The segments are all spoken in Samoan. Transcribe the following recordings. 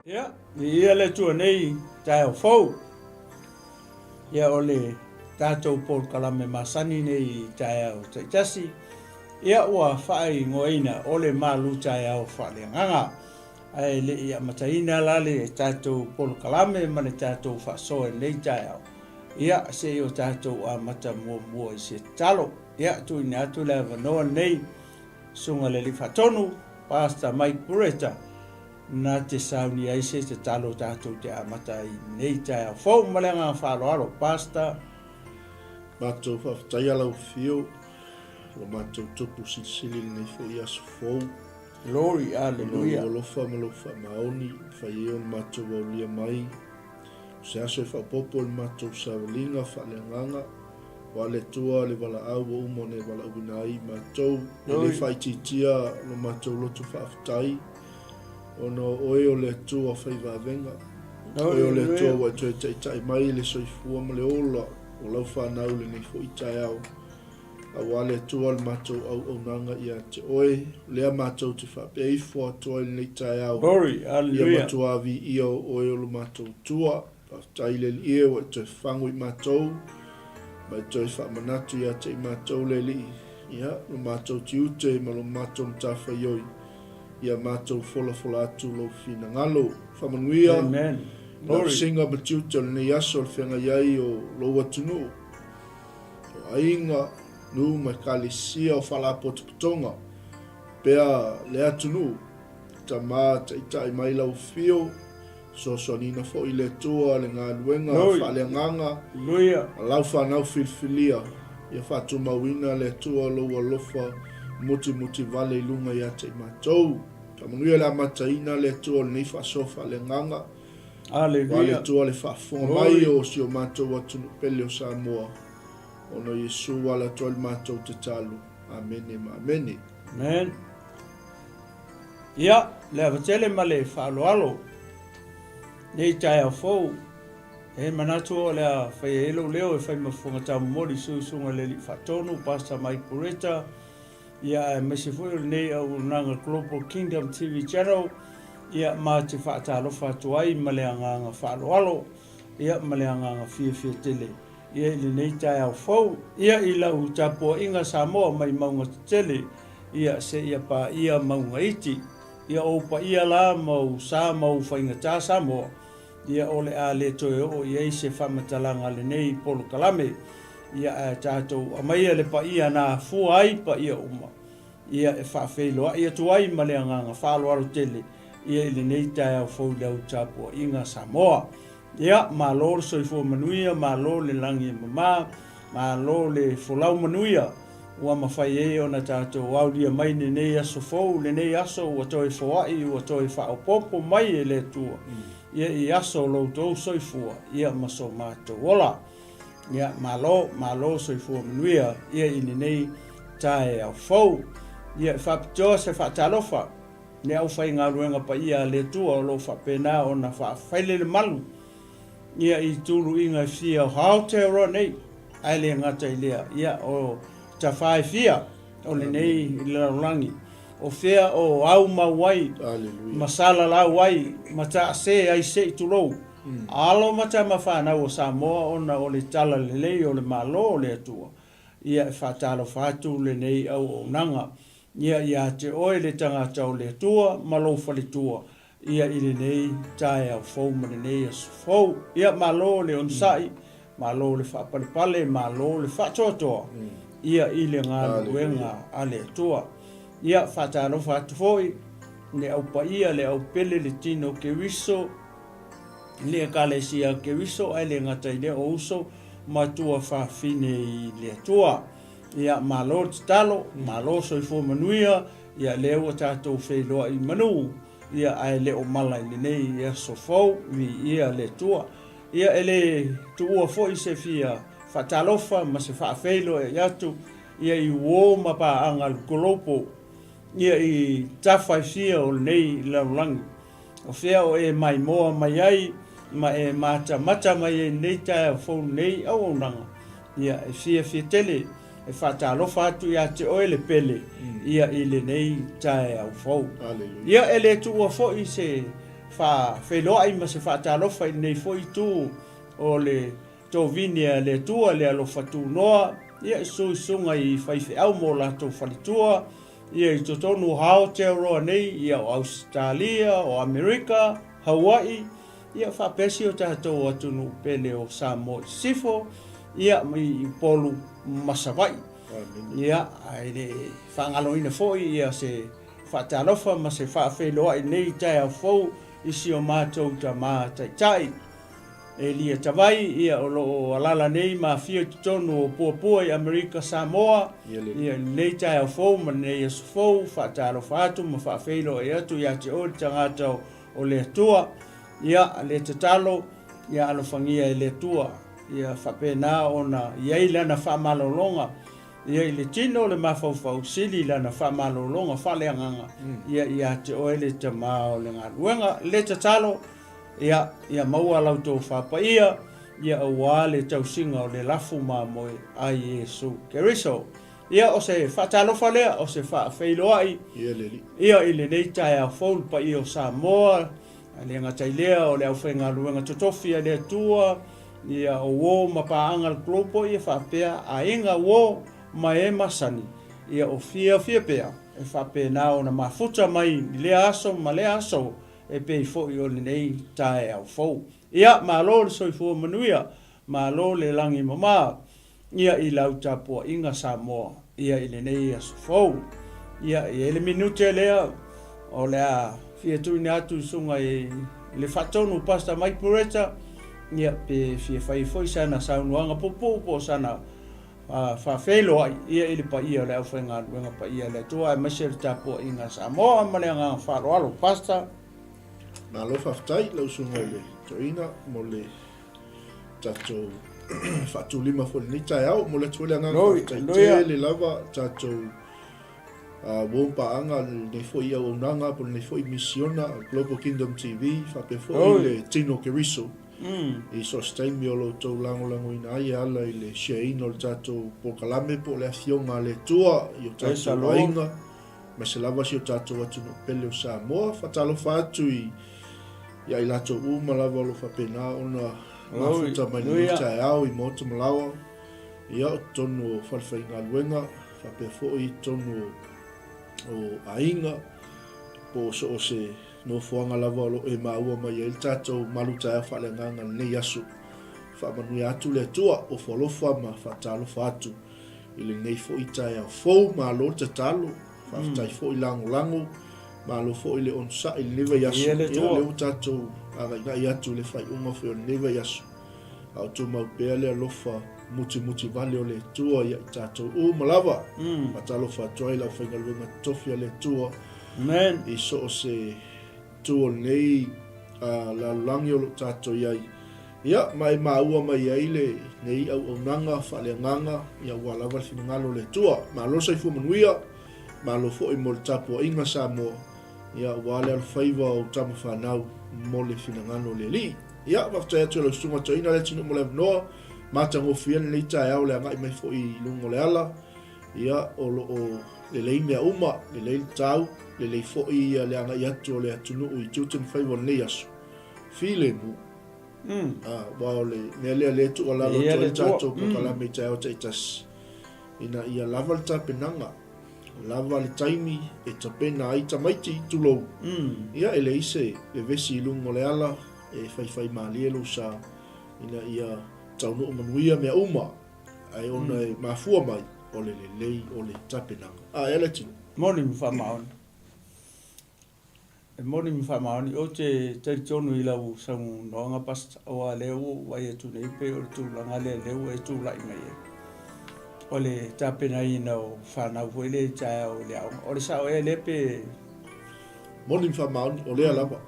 Ia, viia le Atua nei taeao fou. Ia, o le tatou polokalame masani nei i taeao taitasi, ia ua faaigoaina o le malu taeao faaleagaga. Ae le i amataina la le tatou polokalame ma le tatou faasoa i lenei taeao, ia se i o tatou amata muamua i se tatalo. Ia, tuuina atu le avanoa lenei, Susuga i le Alii Faatonu, Pastor Mike Bureta, na te sauni ai se tatalo tatou te amata ai i lenei taeao fou ma le agaga faaaloalo. Pastor. Matou faafetaia lau afio, lo matou tupu silisili i lenei foi aso fou. Glory, hallelujah. Ona lou alofa ma lou faamaoni, fai ai ona matou aulia mai. O se aso e faaopoopo i le matou savaliga faaleagaga, aua le Atua le valaau ua uma ona e valaauina ai i matou. E le faaitiitia lo matou loto faafetai, ona o oe o le Atua fai vavega. Oe o le Atua ua e toe taitai mai le soifua ma le ola o lau fanau i lenei foi taeao. Aua le Atua le matou auaunaga ia te oe, o lea matou te faapea ifo atu ai i lenei taeao. Glory, hallelujah. Ia matua viia o oe o lo matou Atua. Faafetai i le Alii e ua e toe fagu i matou, ma e toe faamanatu ia te i matou le Alii, ia, lo matou tiute ma lo matou matafaioi, ia matou folafola atu lou finagalo. Faamanuia, Amen. Glory. Lausinga ma tiute o lenei aso le feagai ai o lou atunuu, o aiga, Nuu ma Ekalesia o Faalapotopotoga pea le atunuu, Tama taitai mai lau afio, fesoasoaniina foi le Atua le galuega faaleagaga a lau fanau filifilia, ia faatumauina le Atua lou alofa mutimutivale i luga ia te i matou. Faamanuia le amataina le Atua o lenei faasoa faaleagaga. Ua le Atua le faafofoga mai o si o matou atunuu pele o Samoa, ona o Iesu ua ala atu ai le matou tatalo. Amene ma amene. Amen. Ia, le ava tele ma le faaaloalo, nei taeao fou, e manatu o le a fai ai lou leo e fai ma fofoga taumomoli i suisuga le Alii Faatonu, Pastor Mike Bureta, ia aemaise foi o lenei auaunaga Global Kingdom TV Channel, ia ma te faatalofa atu ai ma le agaga faaaloalo, ia ma le agaga fiafia tele. Ia i lenei taeao fou, ia i lau tapuaiga Samoa mai mauga tetele, ia seia paia mauga iti. Ia ou paia la ma ou sa ma ou faigata Samoa, ia o le a le toe oo i ai se faamatalaga a lenei polokalame. Ia ae tatou aumaia le paia na afua ai paia uma, ia e faafeiloai atu ai ma le agaga faaaloalo tele, ia i lenei taeao fou i lau tapuaiga Samoa. Ia, malo le soifua manuia, malo le lagi e mama, malo le folau manuia ua mafai ai ona tatou aulia mai lenei aso fou, lenei aso ua toe foai, ua toe faaopoopo mai e le Atua, ia i aso o lo outou soifua, ia ma so matou ola. Ia, malo, malo soifua manuia, ia i lenei taeao fou. Ia, e faapitoa se faatalofa le aufaigaluega paia a le Atua o lo o faapena ona faafailele malu ia i tuluiga e fia o Aotearoa nei, ae le gata i lea, ia o tafa e fia o lenei lalolagi, o fea o aumau ai, ma salalau ai, ma taase ai se i tulou, alo ma tama fanau o Samoa ona o le talalelei o le Malo o le Atua, ia e faatalofa atu lenei auaunaga. Ia ia te oe le tagata o le Atua ma lou faletua, ia i lenei taeao fou ma lenei aso fou. Ia malo le onosai, malo le faapalepale, malo le faatoatoa, ia i le galuega a le Atua. Ia faatalofa atu foi le au paia, le au pele, le tino Keriso, le Ekalesia Keriso, ae le gata i lea o uso ma tuafafine i le Atua. Ia, malo le tatalo, malo soifua manuia, ia lea ua tatou feiloai i manu, ia ae le o mala i lenei aso fou, viia le Atua. Ia e le tuua foi se fia faatalofa ma se faafeiloai atu ia i uo ma paaga a le Global, ia i tafa e fia o lenei lalolagi. O fea o e maimoa mai ai ma e matamata mai ai i lenei taeao fou lenei auaunaga, Ia, e fiafia tele e faatalofa atu ia te oe le pele, ia i lenei taeao fou. Ia, e le tuua foi se faafeiloai ma se faatalofa i lenei foi itu o le tovini a le Atua, le alofa tunoa, ia i suisuga i faifeau ma o latou faletua, ia i totonu o Aotearoa nei, ia o Ausetalia, o Amerika, Hawaii, Ia faapea si o tatou atunuu pele o Samoa i Sisifo, ia i Upolu ma Savaii. Ia, ae le faagaloina foi ia se faatalofa ma se faafeiloai nei taeao fou i si o matou tama taitai. Elia Tavai, ia o lo o alala nei ma afio i totonu o Puapua i Amerika Samoa, ia i lenei taeao fou ma lenei aso fou, faatalofa atu ma faafeiloai atu ia te oe le tagata o o le Atua. Ia, le tatalo, ia alofagia e le Atua, ia faapena ona i ai Lana faamalologa, ia i le tino o le mafaufau, sili Lana faamalologa faaleagaga, ia ia te oe le Tama o le galuega. Le tatalo, ia, ia maua lau tofa paia, ia aua le tausiga o le lafu mamoe a Iesu Keriso. Ia, o se faatalofa lea, o se faafeiloai ia i lenei taeao fou le paia o Samoa, ae le gata i lea o le aufaigaluega totofi a le Atua, ia o uo ma paaga le Global ia faapea aiga uo ma e masani, ia o fiafia pea e faapena ona mafuta mai i lea aso ma lea aso e pei foi o lenei taeao fou. Ia, malo le soifua manuia, malo le lagi mama. Ia i lau tapuaiga Samoa, ia i lenei aso fou. Ia, e i ai le minute lea o le a fia tuuina atu i susuga i le Faatonu Pastor Mike Bureta, ia pe fia fai foi sana saunoaga puupuu po o sana faafeiloai ia i le paia o le aufaigaluega paia a le Atua aemaise le tapuaiga a Samoa ma le agaga faaaloalo. Pastor. Malo faafetai lau susuga i le Toeaina mo le tatou faatulima foi lenei taeao. Momoli atu foi le agaga faafetai tele lava tatou uo paaga lenei foi auaunaga po lenei foi misiona Global Kingdom TV faapea foi le Tino Keriso i so o se taimi o lo outou lagolagoina ai e ala i le share-ina o le tatou polokalame po o le Afioga a le Atua i o tatou aiga aemaise lava si o tatou atunuu pele o Samoa. Faatalofa atu i ia i latou uma lava o lo o faapena ona mafuta mai lenei taeao i maota ma laoa, ia o totonu o falefaigaluega, faapea foi i totonu o aiga, po o so o se nofoaga lava o lo o e maua mai ai le tatou malu taeao faaleagaga i lenei aso. Faamanuia atu le Atua, ofo alofa ma faatalofa atu i lenei foi taeao fou. Malo le tatalo, faafetai foi lagolago, malo foi le onosai i lenei vaiaso. Ia, lea ua tatou agaigai atu i le faaiuga foi o lenei vaiaso, a o tumau pea le alofa mutimuti vale o le Atua ia i tatou uma lava. Faatalofa atu ai i le aufaigaluega totofi a le Atua i so o se itu o lenei lalolagi o lo o tatou i ai. Ia, ma e maua mai ai lenei auaunaga faaleagaga, ia aua lava le finagalo o le Atua. Malo le soifua manuia, malo foi mo le tapuaiga Samoa, ia aua le alofaiva o tama fanau mo le finagalo o le Alii. Ia, faafetai atu i lau Susuga Toeaina Leatinuu mo le avanoa, matagofie lenei taeao le agai mai foi i luga o le ala, ia, o lo o lelei mea uma, lelei le tau, lelei foi le agai atu o le atunuu i tiute ma faiva o lenei aso. Filemu. Aua o le mea lea lea e tuualalo atu ai le tatou polokalame i taeao taitasi, ina ia lava le tapenaga, lava le taimi e tapena ai tamaiti, tulou, ia e leai se vevesi i luga o le ala e faifaimalie lou sa, ina ia taunuu manuia mea uma, ae ona e mafua mai o le lelei o le tapenaga. A e Leatinuu? Moni ma faamaoni. E moni ma faamaoni, ou te talitonu i lau saunoaga Pastor, aua o lea ua ou vaai atu nei pei o le tulaga lea lea ua e tulai mai ai, o le tapenaina o fanau foi lea i taeao i le aoga. O le sao ea lea pe? Moni ma faamaoni, o lea lava.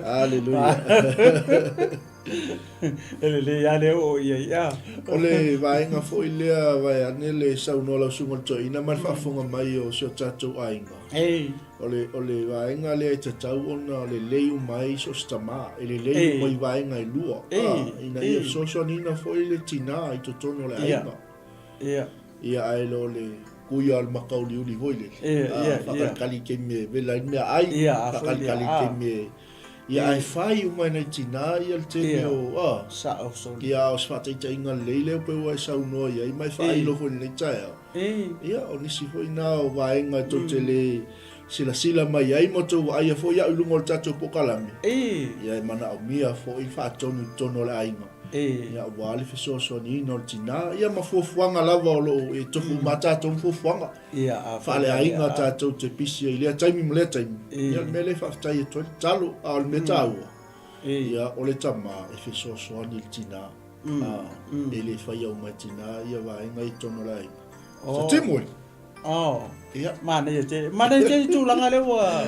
Aleluia. E lelei lava le oo i ai, a. O le vaega foi lea vaeane le saunoa lau Susuga i le Toeaina ma le faafofoga mai o si o tatou aiga. Ei. O le, o le vaega lea e tatau ona lelei uma ai so o se tama, e lelei uma i vaega e lua, a, ina ia fesoasoaniina foi le tina i totonu o le aiga. Ia. Ia, ae le o le kuia o le maka uliuli foi lele. Ia, ia. Faakalikali i taimi e vela ai le meaai, faakalikali i taimi e Ia ae fai uma e nai tina ia le tele o a. Sao soli. Ia o se faataitaiga lelei lea pei ua e saunoa i ai ma e faailo foi i lenei taeao. Ia o nisi foi na o vaega tou te le silasila mai ai ma tou vaaia foi au i luga o le tatou polokalame. Ia e manaomia foi le faatonu i totonu o le aiga. Ia aua le fesoasoaniina o le tina ia ma fuafuaga lava o lo o e tofu uma lava tatou ma fuafuaga. Ia, a Faaleaiga tatou te pisi ai i lea taimi ma lea taimi. Ia, o le mea lea e faafetai atu ai le tatalo, a o le mea taua, ia, o le tama e fesoasoani i le tina, a, e le faia uma e tina ia vaega i totonu o le aiga. Oh. Timu e! Oh. Ia. Manaia tele. Manaia tele tulaga lea ua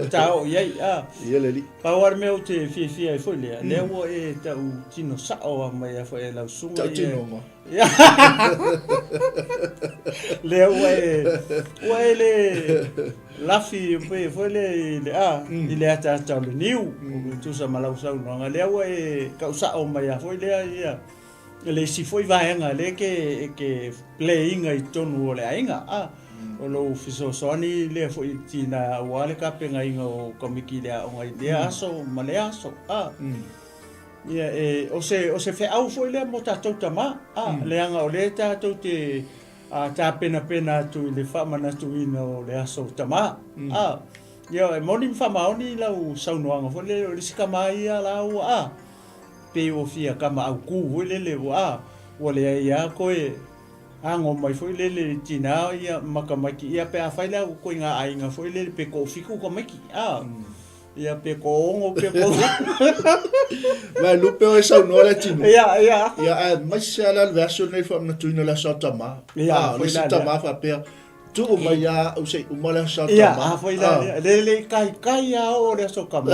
ta oo i ai. A. Ia le alii. Pau lava le mea ou te fiafia ai foi lea, lea ua e tau tino sao mai foi e lau susuga. Tau tino ma. Lea ua e ua e le lafi pe foi le i le a i le ataata o le niu tusa ma lau saunoaga lea ua e tau sao mai a foi lea ia le isi foi vaega lea ke e ke play ina i totonu o le aiga a o lou fesoasoani lea foi i tina aua le tapenaina o tamaiti i le aoga i lea aso ma lea aso a. Ia, e, o se, o se feau foi lea mo tatou tama, a, leaga o lea tatou te a, tapenapena atu i le faamanatuina o le aso o tama, a. Ia, e moni ma faamaoni lau saunoaga foi lea, o le isi tama ia la ua, a. pei ua fia kama aukū foi lele ua a, ua leai lava koe ago mai foi lele i tinā ia ma tamaiti, ia pe afai la ua koe ngā aiga foi lele pe toafitu tamaiti, a, ia pe toaono pe toavalu. Ma e lupe oe saunoa le tino. Ia, ia. Ia, aemaise lava la le vaiaso lenei le faamanatuina o le aso a tama. Ia, A, o foi le isi la lea. tama faapea, Tuu mai ia au se i uma le aso Ia, tama. a foi la lea. Le le kai kai a o le aso tama.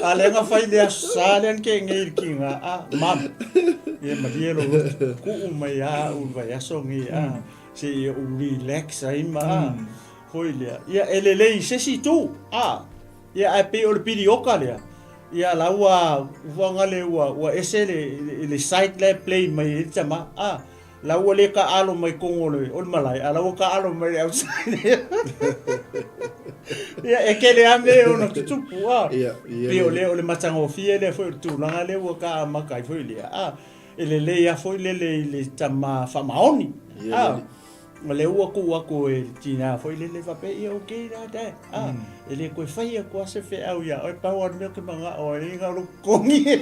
A le nga fai le aso sa le ke ngei le kinga a mam. Ia malie lo lotu. Kuu mai a u vai aso ngi a. Se i u relax ai ma a. Foi lea. Ia e lelei i se isi itu a. Ia ae pei o le pilioka lea. Ia la ua ua le ua ua ese le le side la e play mai ai le tama a. La ua le taaalo mai totonu o le, o le malae, a la ua taaalo mai le outside. Ia, e tele lava mea e ono tutupu, a. Ia, ia. Pei o le, o le matagofie lea foi o le tulaga lea ua taaamata ai foi lea, a. E lelei lava foi lele i le tama faamaoni, Ia, a. lele. O lea ua tuu atu e le tina foi lele faapea, ia okay la dad, a. E le toe fai atu lava se feau ia oe, pau lava le mea ou te manao ai, na o lou totogi.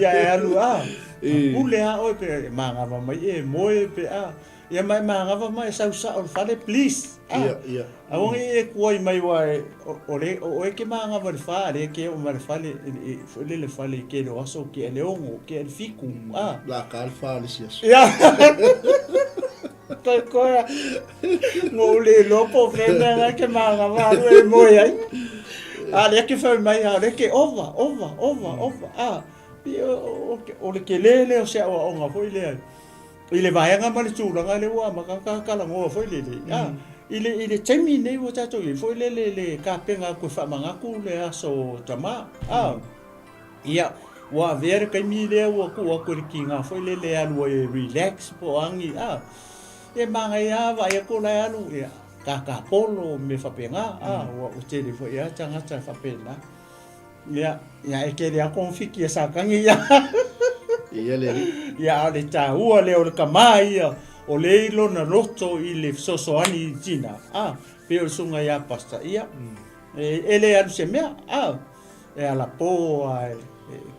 Ia e alu a, pule a oe pe e manava mai e moe pe a. Ia ma e manava ma e sau sao i le fale please. A. Ia, ia. Aua ne i e kuai mai aua e o le o oe e ke manava i le fa a lea e ke oo mai le fale foi lele fale i tele o aso kia i le 6 kia i le 7 a. La ka le fa le isi aso. Ia. Toe koe a. Ngo le iloa po o fea mea na ke manava alu e moe ai. A lea ke fai mai, a lea ke ova, ova, ova, ova. A, pi o, o, o le tele lea o se aoaoga foi lea. I le vaega ma le tulaga lea ua amata ona talanoa foi lele. A, i le, i le taimi nei ua tatou i ai foi lele le tapena atu e faamanatu le aso tama. A, Ia, ua avea le taimi lea ua tuu atu e le tiga foi lele e alu ai e relax po o a ni, a, e manaia lava vaai atu la e alu, ia, kākā polo, mea faapena, a, ua tele foi lava tagata e faapena. Ia, ia e tele lava konofiti a Satani ia. Ia le alii. Ia, a o le taua lea o le tama ia, o lea i lona loto i le fesoasoani i le tina, a, pei o le susuga ia Pastor, ia, e le alu se mea, a. E ala pō a e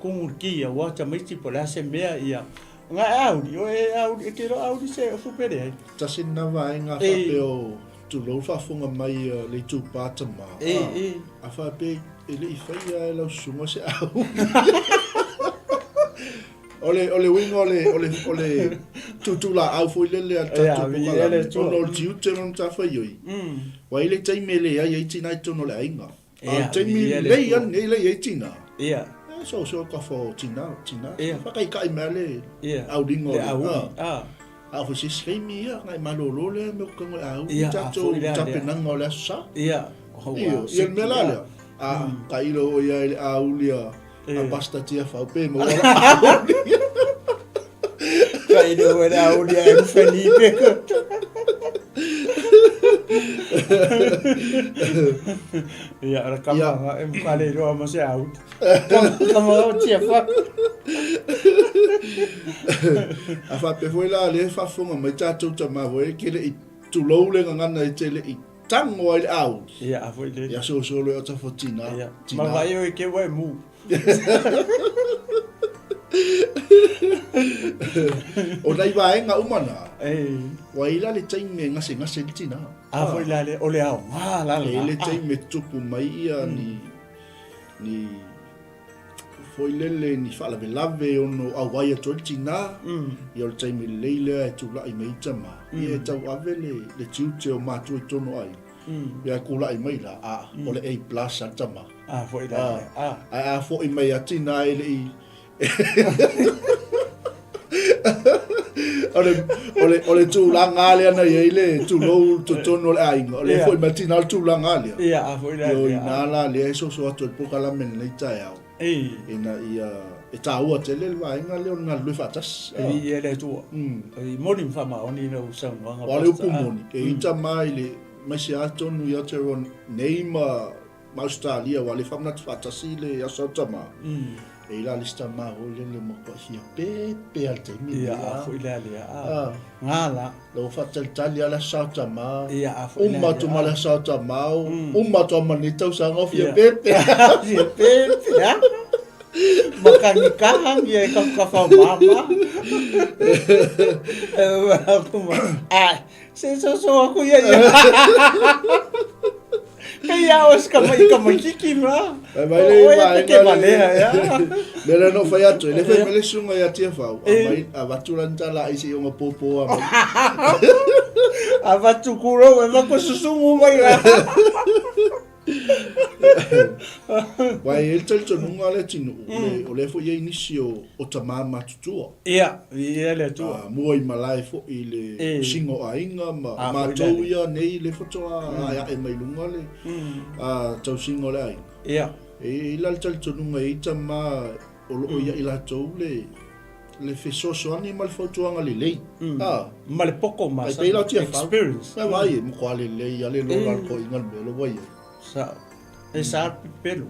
kumu le ki aua tamaiti po o le a se mea ia nga e auli o e auli e te iloa auli se ofu pe leai. Tasi lena vaega faapea o tulou faafofoga mai le itupa tama a faapea e le i faia e lau susuga se auli. O le o le uiga o le o le o le tuutuulaau foi lele a le tatou polokalame ona o le tiute ma le matafaioi. Ua i ai le taimi e leai ai tina i totonu o le aiga. A o le taimi lelei a lenei lea i ai tina. Ia. E so so ka fo tina, tina. Ia. Whakaikai mea le aulinga o le auli. A. A o se taimi ia, ngai malolo lea me ka ngoi au. Ia, tatou tapenaga o le aso sa. Ia. Ia, ia le mea la lea. A, ka ilo o ia i le auli a a Pastor Tiafau pe maua la auli. Ka ilo o le auli a M. Felipe. Ia, o le kama e mkale iloa ma se auli. Kama, kama o Tiafau. A faapea foi la lea e faafofoga mai tatou tama foi e ke le i tulou le gagana e te le i Tango ai le auli. Ia, a foi le. Ia solosolo e ota fo tina. Ia. Tina. Ma vai o i ke ua e mu. O nai vaega uma na. E. Ua i la le taimi e gasegase le tina. A foi la le, o le aoga la la. E le taimi e tupu mai ia ni, ni, foi lele ni faalavelave e ono auai atu ai le tina, ia o le taimi lelei lea e tulai mai ai tama, ia e tauave le, le tiute o matua i totonu o aiga, ia e kula'i mai la, a, o le A plus a le tama. A foi la lea, a. Ae a foi mai a tina e le i, o le, o le, o le tulaga lea na i ai le tulou totonu o le aiga, o le foi mai tina o le tulaga lea. Ia, a foi la lea. Ina la lea e soso atu ai le polokalame i lenei taeao. Ina ia, e taua tele le vaega lea o le galulue faatasi. E viia le Atua. E moni ma faamaoni lau saunoaga. Aua o le upu moni, e ita mai le, mai se atonu i Aotearoa nei ma Ausetalia, aua o lea e faamanatu faatasi le Aso Tama. E i la le isi tama foi lele matuai fia pepe lava i le taimi lenei. Ia, a foi lea lea, a, ngā la. La ua faatalitali lava le aso o tama, Ia, a foi lea uma atu ma le aso o tama, uma atu lava ma lenei tausaga o fia pepe. Fia pepe, a. Makani kaha ia e kafukafa o mama. Ai, se soso aku ia ia. Pei a o se mai ka mai kiki ma. Ai mai le vai. Ke valea ia. Me le no fai atu, le fai mele sunga ia tia fau. Mai avatu lan tala ai se onga popo a mai. Avatu kuro e ma ko susungu mai la. Aua e i ai le talitonuga a le atunuu, o lea foi e i ai nisi o tama matutua. Ia, viia le Atua. Mua i malae foi i le usiga o aiga ma matou ia nei lea faatoa aeae mai luga le tausiga o le aiga. Ia. E i ai la le talitonuga e i ai tama o lo o ia i latou le le fesoasoani ma le fautuaga lelei. A. Ma le poko masani. Ai pei la o Tiafau. Experience. Ia vaai e matua lelei lava le lola a le toeaina le mea lea ua i ai. Sao. E sa le pepelo.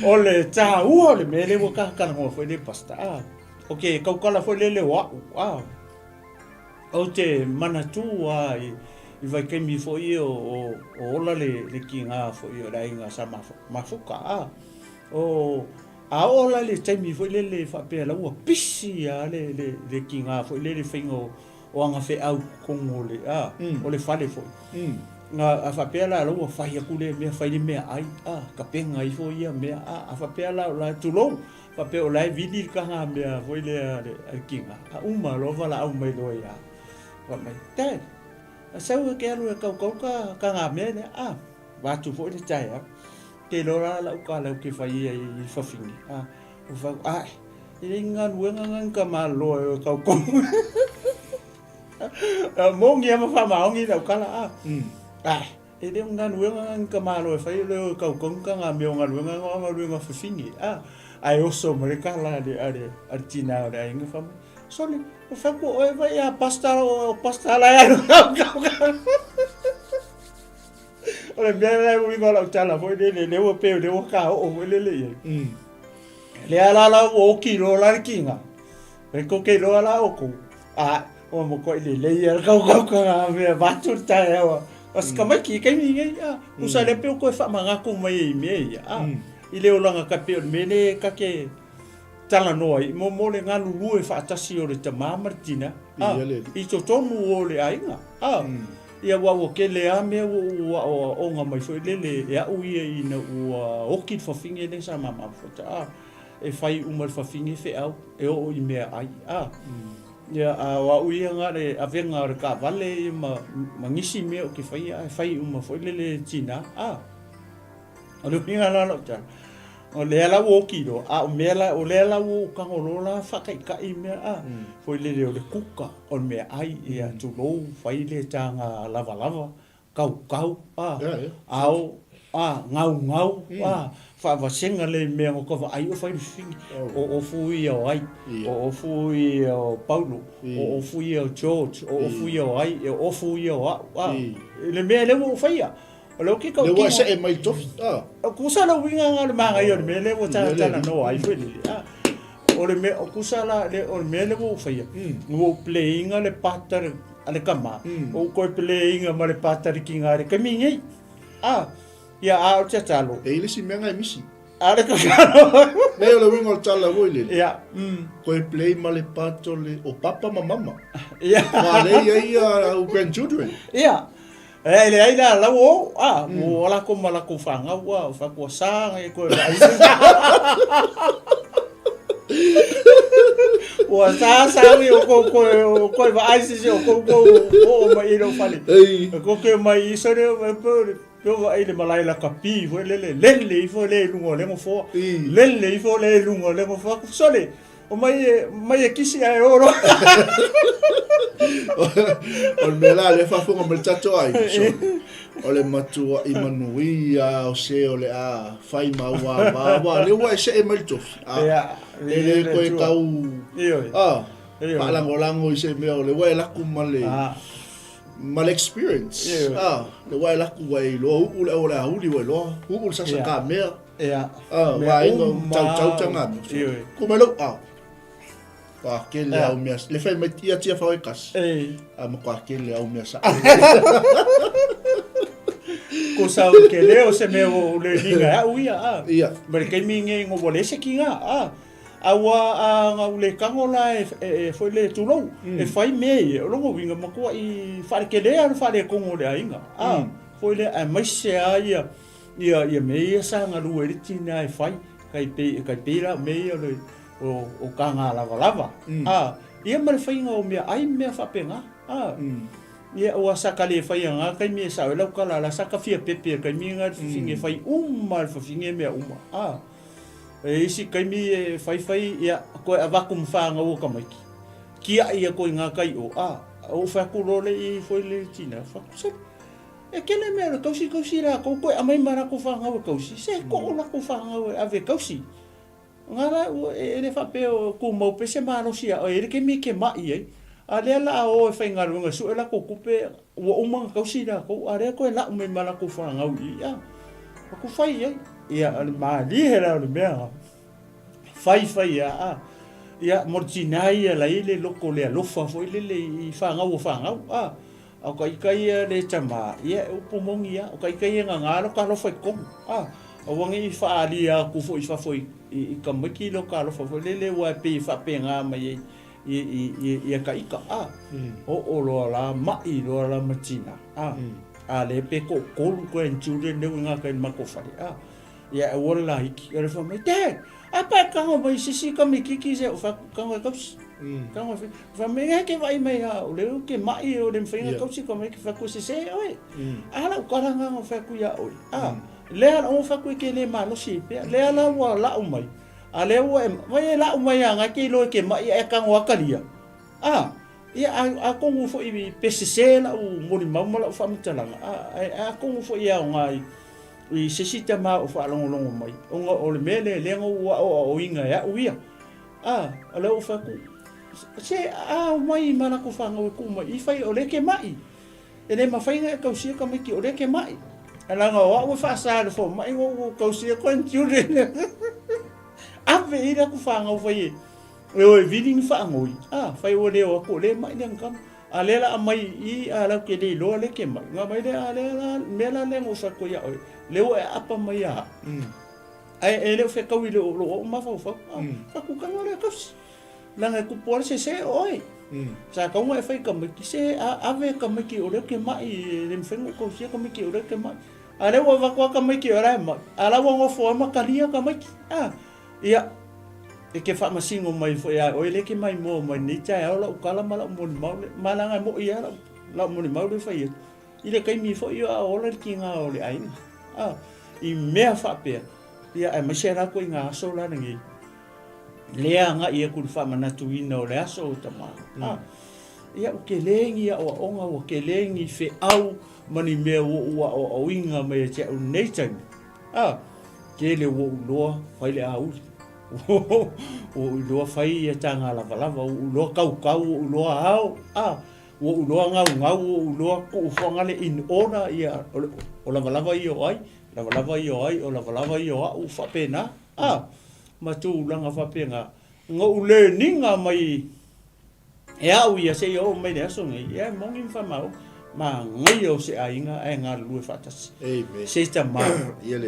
O le taua o le mea lea ua talanoa foi le Pastor. A. Ok, tautala foi lele o au. A. Ou te manatu lava i vaitaimi foi ia o ola le tiga foi o le aiga sa mafuta, a. O, a oo la i le taimi foi lele faapea la ua pisi lava le tiga foi lele i le faiga o ana feau i totonu o le, a, o le fale foi. A faapea la la ua fai atu lea mea, fai le meaai, a, tapena ifo ia mea, a, a faapea la o la, tulou, Faapea o la e vili le taga mea foi lea a le tina, a uma loa valaau mai loa ia fai mai, Dad, sau e ke alu e kaukau ka taga mea lea. A, vaeatu foi le taeao, te iloa la lau tala ou te fai ai i fafine. A, ou fai atu, ae, e leai ni galuega na ni tamaloa e o e kaukau. Moni lava ma faamaoni lau tala, a, ae, E le o ni galuega na ni tamaloa e fai, o le o e kaukau ka ngā mea o galuega na o galuega fafine, a, ae oso ma le tala a le, a le, a le tinā o le aiga fai mai, Sole, o fai atu oe vai a pasta o, o pasta la e alu kaukau ka. O le mea la e uiga o lau tala foi lele, lea ua pei o lea ua kaoo foi lele i ai. Lea la la ua oki loa la le kinga. E koke loa la oukou, a ua matuai lelei lava le kaukaukaga mea vaeatu le taeao a si tamaiti i taimi nei, a tusa lea pei ua toe faamanatu mai ai i mea ia, a i le olaga ta pei o le mea lea ta te talanoa ai mo le galulue faatasi o le tama ma le tina, a i totonu o le aiga, a ia aua ua tele lava mea ua ou aoaoga mai foi lele e au ia ina ua oti le fafine lea sa ma mafuta, a. E fai uma le fafine feau e oo i meaai a. Ia a o au ia na le avega o le taavale ia ma ma nisi mea ou te faia ae fai uma foi lele tina a. O le uiga la o lau tala, o lea la ua oti loa, a o mea la, o lea la ua ou tago loa la faataitai mea a, foi lele o le kuka, o le meaai, ia tulou, fai le taga lavalava, kaukau, a, ao, a, gaugau, a, faavasega le mea o ka vaai o fai le fili, o ofu ia o ai, o ofu ia o Paulo, o ofu ia o George, o ofu ia o ai, o ofu ia o au, a, le mea lea ua ou faia. O lea ou te tautino. Lea ua e see mai i le tofi, a. Tusa le uiga lena o le manaia o le mea lea ua talanoa ai foi lele, a. O le mea, o tusa la, o le mea lea ua ou faia, ua ou play ina le part a le, a le tama, ua ou toe play ina ma le part a le tina i le taimi nei. A, ia, a o le tatalo. E i ai le isi mea na e misi. A o le tatalo. Leai, o le uiga o le tala foi lele. Ia. Toe play ma le part o le, o papa ma mama. Ia. Aua o lea e i ai au grandchildren. Ia. E leai la, lau o, a, ua o lakou ma lakou fanau, a, fai atu ua sa nai koe vaai. Ua sa sa ui o kou koe, o koe vaai sisi o kou kou oo mai i lou fale. Ei. E koke mai i sore, e pe, pe vaai le malae lakapi foi lele, lele ifo le i luga o le nofoa. Lele ifo le i luga o le nofoa. Sole, O mai e, mai e kisi ae o loa. O le mea la lea e faafofoga mai le tatou aiga, so, o le matuai manuia o se o le a fai ma au ava, aua o lea ua e see mai le tofi, a, e le toe tau, a, faalagolago i se mea o lea ua e laku ma le, Ma le experience. Ah, le ua e laku ua e iloa uu le au le auli ua iloa uu le sasa ka mea. Ah, vaega o tautau tanga mea. Ku mai lou ah. Kwa kele au mea. Le fai mai tia tia fao e kasi. A ma kwa kele au mea sa. Ko sa o ke leo se mea o le linga au ia. Ah. Ia. Ma le kaimi nge ngo wale se kinga. Ah. A ua a nga ule kango la e, e, e foi le tulou. E fai mea ia. O longo winga makua i whare ke lea le whare kongo le ainga. Ah. Foi le a mai se a ia ia ia me ia sa nga lue le tina e fai. Kai pe kai pe la me ia le o o ka ngā lava lava. Ah. Ia ma le whainga o mea ai mea whapenga. Ah. Ia ua sa ka le whai a ngā kai me sa o lau kala la sa ka fia pepe kai me ngā whawhinge whai uma le whawhinge mea uma. Ah. E isi kaimi e whaiwhai, ia, koe avaku ma whāngau o kamaiki. Kiaʻi ia koe i ngā kai o, a, o whaku role i foi le tina, whaku se, e kele mea le kausi kausi rā, kou koe amai ma rako whāngau e kausi, se ko o rako whāngau e ave kausi. Ngā rā, e, e le whape o kūmau pe se mārosi a, e le ke me ke mai ai. A lea la a o e whai ngā runga, su e lako kupe, ua uma ngā kausi rā kou, a lea koe lau mai ma rako whāngau i, a, aku whai ai. Ia, o le mālie la o le mea, whaiwhai a, a, ia, mo le tinā ia la i le loko le alofa foi lele i whāngau o whāngau, a, o ka ika ia le tama, ia, e upu mongi a, o ka ika ia ngā ngā loka alofa i komu, a, a wangi i whaalia aku foi i whafo i, i, i ka maiki loka alofa foi lele ua e pe i whapengā mai ei, i, i, i, i ka ika, a, o o loa la, mai loa la ma tina, a, A le pe ko kolu koe en children leo nga kai mako whare. A, ia e wala la hiki. Ia le wha mai, Dad, a pa kango mai sisi ka mi kiki se o wha kango e kausi. Kango e wha mai, he ke vai mai ha, o leo ke mai o le mwhainga kausi ka mai ke wha kuse se oe. A la ukara nga ngo wha kuia oe. A, le ala o wha kue ke le malosi e pea, le ala ua lau mai. A le ua e, vai e lau mai a nga ke loe ke mai e kango akalia. A, Ia, a, atonu foi pe sesē la'u molimau ma la'u faamatalaga, a, ae atonu foi e aoga i, i se isi tama o faalogologo mai, ona o le mea lea, lea na ou aoaoina e a'u ia. A, o lea ua fai atu, Se, a omai ma latou fanau e tuu mai i, fai o lea e ke ma'i. E le mafai ona e tausia tamaiti o lea e ke ma'i. Leaga o a'u e faasa i le fomai na ou tausia grandchildren. Ave i latou fanau fai e, E o e vili ni faanoi, a, fai ua le o atu o le mai le ngam. A le la mai i a lau ke le iloa le ke mai. Nga mai le a le la mea la le ngo sa ko ia oi. Le ua e apa mai a. Ai e le o whekau i le o lo o mawhau whau. A, whaku kanga le kausi. Langa e kupu ala se se oi. Sa kaunga e whai ka mai ki se a ave ka mai ki o leo ke mai e le mwhengu kausi ka mai ki o leo ke mai. A le ua wakua ka mai ki o rai mai. A la ua ngofo ama kalia ka mai ki. A, Ia, e ke faamasino mai foi ia oe le ke mai moa mai nei taeao la'u kala ma la'u molimau le malaga e mo'i a la'u la'u molimau le fai atu i le taimi foi a o ola le tiga o le aiga a i mea faapea ia aemaise la koe i ngā aso la lenei lea aga'i aku le faamanatuina o le aso o tama a ia ua tele ni aoaoga ua tele ni feau ma ni mea ua ou aoaoina mai ia te a'u nei taimi A, tele ua ou iloa fai le auli. Ua ou iloa fai ia tāngā lavalava, ua ou iloa kaukau, ua ou iloa ao, a, ua ou iloa gaugau, ua ou iloa kuu fuagale in order ia, o, le, o lavalava ia o ai, lavalava ia o ai, o lavalava ia o a'u, faapena, a, ma tulaga faapena. Na ou learning-a mai E a'u ia seia oo mai le aso nei, ia e moni ma faamau, manaia o se aiga ae galulue faatasi. Amen. Se tama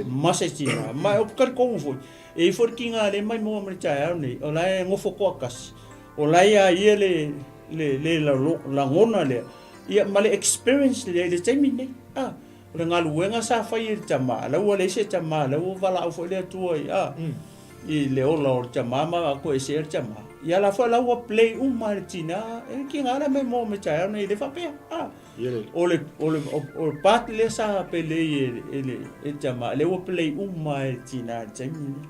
ma se tina. Ma e talitonu foi, e i foi le tiga le mai moa ma le taeao nei, o la e nofo toatasi, o la e ia ia le, le, le lagona lea, ia ma le experience lea i le taimi nei. Ah, o le galuega sa fai e le tama, la ua leai se tama, la ua valaau foi le Atua i, ah, i le ola o le tama ma toesea le tama. Ia la foi la ua play uma le tina, e ki ngā la me mo me taeao nei le faapea. Ah, o le, o le, o le part lea sa pelei e, e le, e tama, le ua play uma e le tina le taimi lea.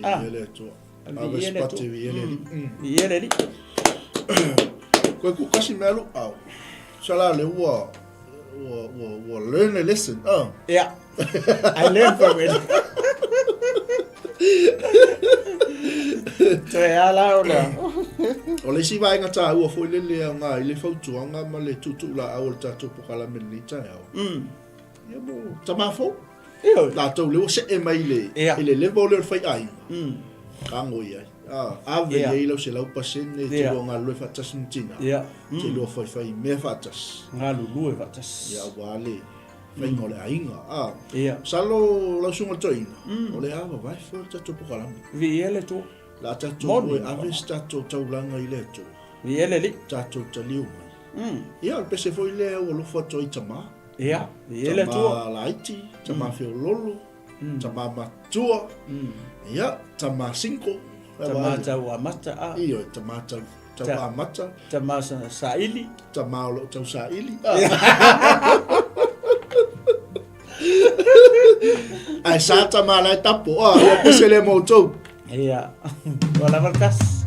Ah. Ia le Atua. Ave spate vi ele li. Vi ele li. Koe ku kasi mea lu au. Sala le ua ua ua ua learn a lesson. Oh. Yeah. I learned from it. Toe ala o lea. O le isi vaega taua foi lele e aoga ai le fautuaga ma le tuutuulaau o le tatou pokalame i lenei taeao, ia mo tama fou. Ioe. Latou lea ua see mai i le, Ia. i le level lea o le faiaiga, tago i ai. Ah, ave i Ia. ai lau 100% e te Ia. lua galulue faatasi ma tina, Ia. te lua faifai mea faatasi. Galulue faatasi. Ia, aua le faiga o le aiga. Ah, Ia. masalo lau susuga i le toeaina, o le a vavae fua le tatou pokalame. Viia le Atua. Le a tatou Moni. e ave se tatou taulaga i le Atua, Viia le Alii. tatou taliu mai. Ia, o le pese foi lea ua alofa atu ai i tama. Ia, viia le Atua. Tama laiti, tama feololo, tama matua, ia, tama single. Tama tau amata a. Ioe, tama tau, tau Ta- amata. Tama saili. Tama o lo o tau saili. Ae sa tama la e tapo. Ah, ua pese le mo outou. Ia, ua lava le tasi.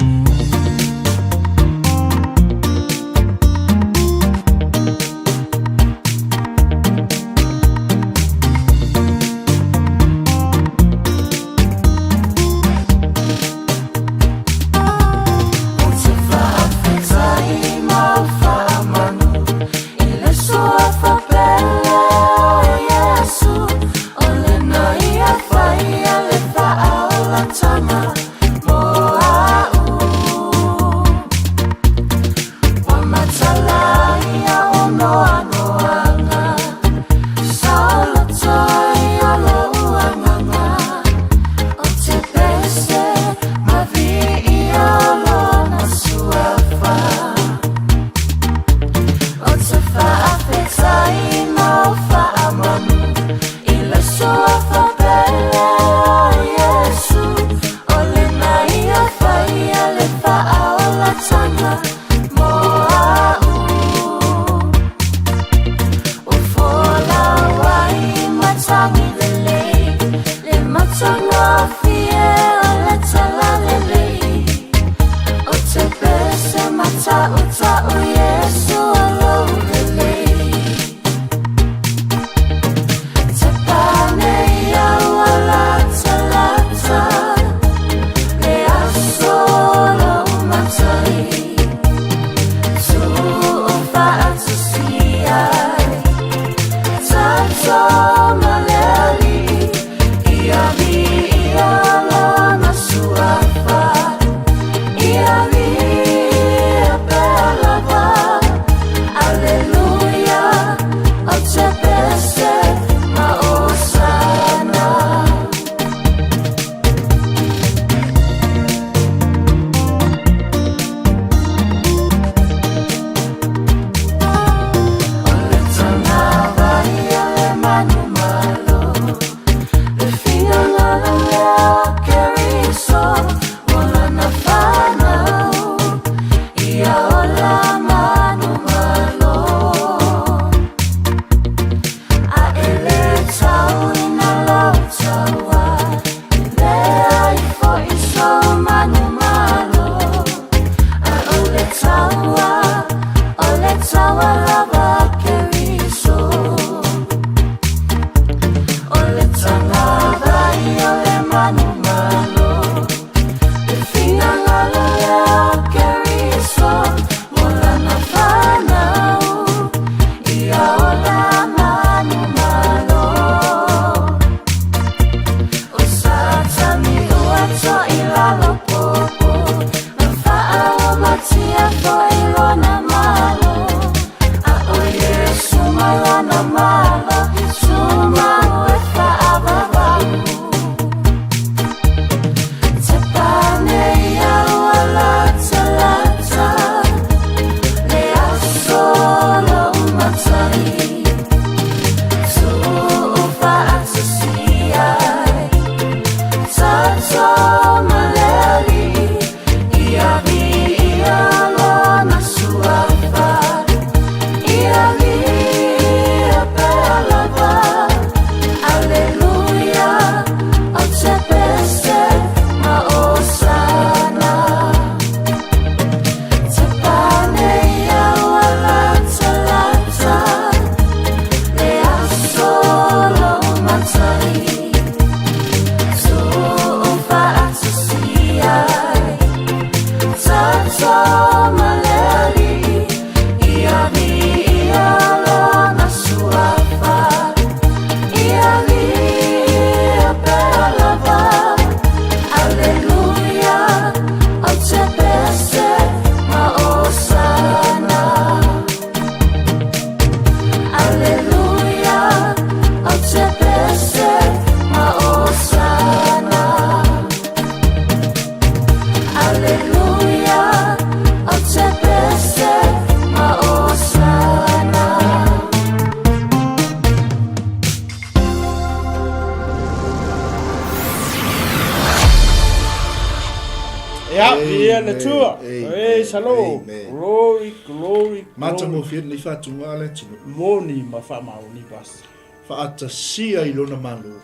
Ia, viia le Atua. Praise the Lord. Glory, glory, glory. Matagofie lenei faatuga a le atunuu. Moni ma faamaoni, Pastor. Faatasia i lona Malo.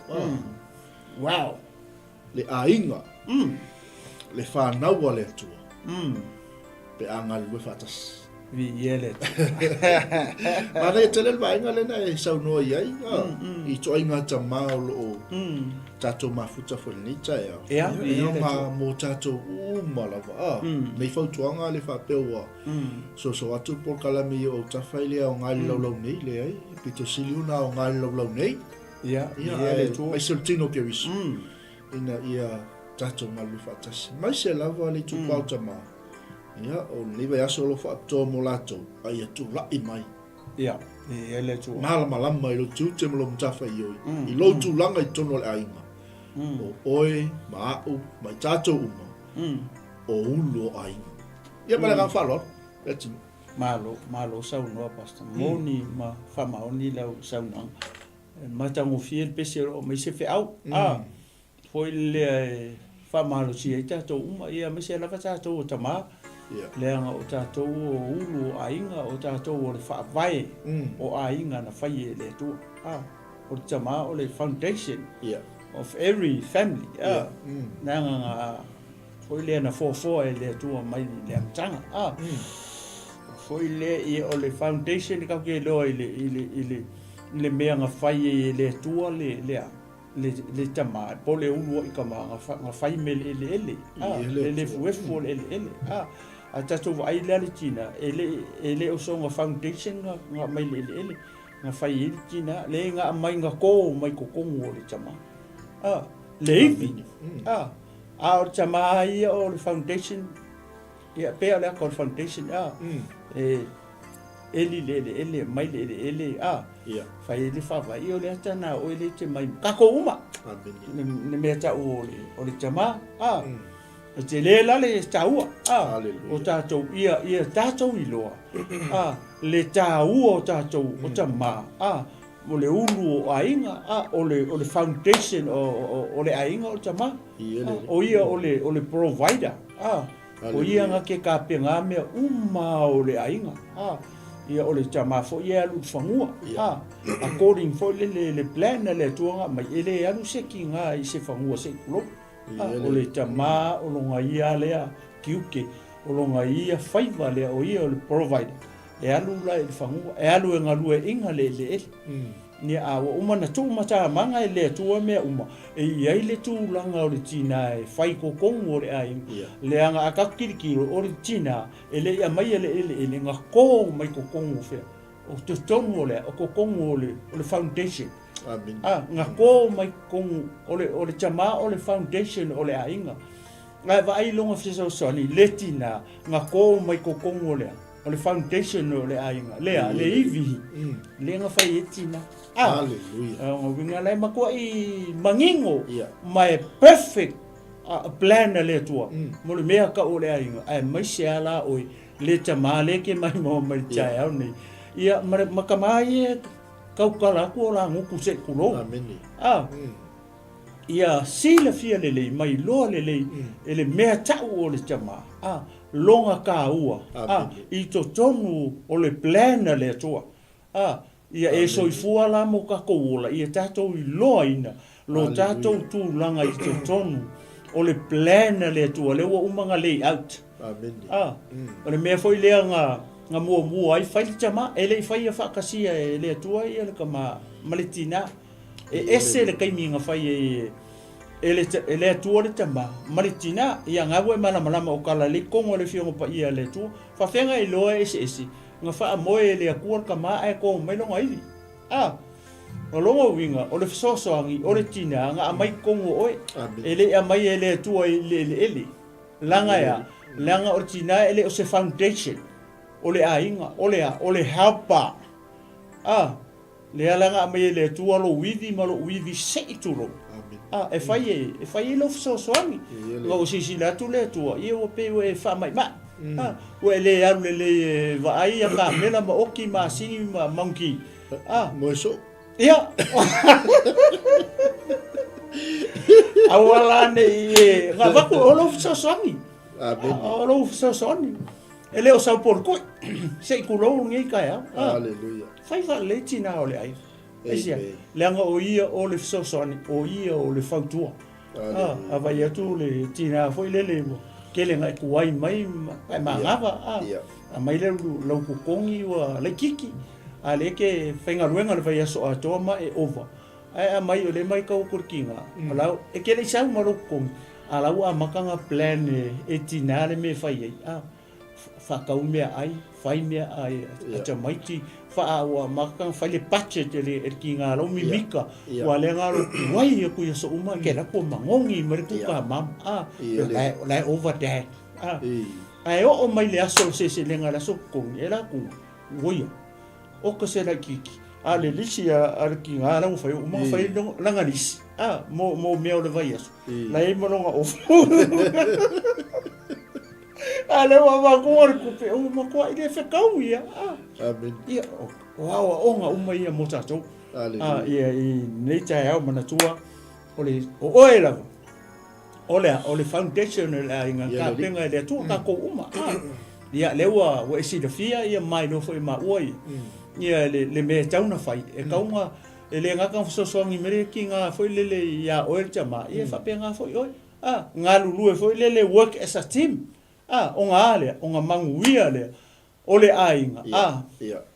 Wow. Le aiga. Le fanau a le Atua. Pe a galulue faatasi. Viia le Atua. Manaia tele le vaega lea na e saunoa i ai, i ituaiga tama o lo o tatou mafuta foi i lenei taeao. Ia, viia le Atua. Ma mo tatou uma lava, nei fautuaga le faapea ua soso atu le polokalame i ou autafa i le aoga i le laulau nei, leai, e pito sili ona aoga i le laulau nei. Ia, viia le Atua. Aemaise o le tino o Keriso, ina ia tatou galulue faatasi. Aemaise lava le itupa o tama, ia, o lenei vaiaso o lo o faapitoa mo latou, a ia tulai mai. Ia, viia le Atua. Malamalama i lou tiute ma lou matafaioi, i lou tulaga i totonu o le aiga, o oe ma a'u ma i tatou uma, o ulu o aiga. Ia ma le agaga faaaloalo, le atunuu. Malo, malo saunoa Pastor. Moni ma faamaoni lau saunoaga. E matagofie le pese o lo o aumai se feau. A, foi lea e faamalosia ai tatou uma, ia aemaise lava tatou o tama, leaga o tatou o ulu o aiga, o tatou o le faavae o aiga na fai e le Atua. A, o le tama o le foundation of every family. A, leaga na foi lea na foafoa e le Atua mai le amataga. A, foi lea ia o le foundation kau ke iloa i le, i le, i le, i le mea na fai ai e le Atua le, le a, le, le tama, po o le ulu ai tama, na, fa, na fai me le eleele, a, le lefuefu o le eleele, a. A tatou vaai la le tina, e le, e le o soga foundation na, na aumai le eleele, na fai ai le tina, le na aumai na ko mai totonu o le tama, a, le ivi, a. A o le tama ia o le foundation, ia pea o le aka o le foundation, a, e eli le eleele, mai le eleele, a, fai ai le faavae, ia o le ata na o oe lea e te mai ma tatou uma. Le mea tau o le, o le tama, a, e tele la le taua, a, o tatou, ia, ia tatou iloa, a, le taua o tatou o tama, a, O le ulu o aiga, a, o le, o le foundation o, o, o le aiga o le tama. A, o ia o le, o le provider, a, o ia na ke kapena mea uma o le aiga, a, ia o le tama foi e alu i le fanua, a, according foi le, le, le plan a le Atua na aumai, e le alu se kiga i se fanua se i tulou. A, o le tama o lona ia lea tiute, o lona ia faiva lea, o ia o le provider. E alu la i le fanua, e alu e galueaiina le eleele. Ia, a ua uma ona tuumatamaga e le Atua mea uma, e i ai le tulaga o le tina e fai totonu o le aiga. Leaga a tatou tilotilo, o le tina e le i aumaia le eleele, na to mai totonu o fea? O totonu o le a? O totonu o le, o le foundation. A, na to mai totonu, o le, o le tama o le foundation o le aiga. Ae vaai i lona fesoasoani, le tina, na to mai totonu o le a? O le foundation o le aiga, lea, le ivi, lea na fai ai tina. Ah, Hallelujah. O uiga la e matuai manino Yeah. ma e perfect a plan a le Atua mo le mea kau o le aiga, aemaise a la oe le tama lea ke maimoa mai le taeao nei. Ia, ma, ma tama ia e tautala atu o la gutu se i tulou. Amene. Ah, ia silafia lelei ma iloa lelei e le mea tau o le tama, a, lona taua, a, i totonu o le plan a le Atua, a, ia e soifua la mo tatou ola, ia tatou iloaina lo tatou tulaga i totonu o le plan a le Atua, lea ua uma ona lay out. A, o le mea foi lea na, na muamua ai fai le tama, e le i faia faatasia e le Atua ia le tama ma le tina. E ese le taimi na fai ai e le, e le Atua le tama ma le tina, ia na ua e malamalama o tala lei tonu a le Afioga Paia a le Atua. Faafeaga e iloa e eseese, na faamoe e le Atua le tama ae to mai lona ivi. A, o lona uiga, o le fesoasoani o le tina na aumai tonu o oe, e le i aumai e le Atua i le eleele. Leaga e a? Leaga o le tina e le o se foundation o le aiga, o le a? O le helper. A, Lea la na aumai e le Atua lou ivi ma lou ivi se i tulou. A, e fai e, e fai ai lou fesoasoani. Ina ua silasila atu le Atua, ia ua pei ua e faamaimai. A, ua e le alu lelei e vaai ia kamela ma oki ma asini ma monkey. A. Moe soo. Ia. Aua la ne i e, na avatu o lou fesoasoani. O lou fesoasoani. E le o sau polokoi. Se i tulou lenei taeao. Aleluia. Fai faalelei tina o le aiga. Aisea? Leaga o ia o le fesoasoani, o ia o le fautua. A vai atu le tina foi lele ua tele na e tuai mai ma e manava, a aumai lea lau totogi ua laitiiti, a lea e te faigaluega le vaiaso atoa ma e ova, ae aumai o lea e matau atu le tina, o la e te le i sau ma lou totogi, a o la ua amata ona plan e tina le mea e fai ai, a. faatau meaai, fai meaai a tamaiti, faa ua amata ona fai le budget e le tiga lau mimika, ua lea na alo tuai atu i aso uma, ke la ua magogi mai le kuka mama, a, o la e over dad, a, ae oo mai le aso o le seleselega le aso totogi, e la atu, ua ia, oka se laitiiti, a o le lisi a le tiga la ua fai, ua uma ona fai lana lisi, a, mo mea o le vaiaso, la e i ai ma lona ofa. A lea ua avatua le tupe, ua matuai le fetau ia. Amen. Ia, o aoaoga uma ia mo tatou. Aleluia. Ia, i lenei taeao manatua, o le, o oe lava, o le a, o le foundation o le aiga, Ia, tapena e le Atua tatou uma. Ia, lea ua, ua e silafia ia ma iloa foi e maua ia, ia le, le mea e tatau ona fai, e tatau ona, e le gata ona fesoasoani mai le tiga foi lele ia oe le tama, ia e faapena foi oe. A, galulue foi lele work as a team. A, ona a lea, ona manuia lea o le aiga. A,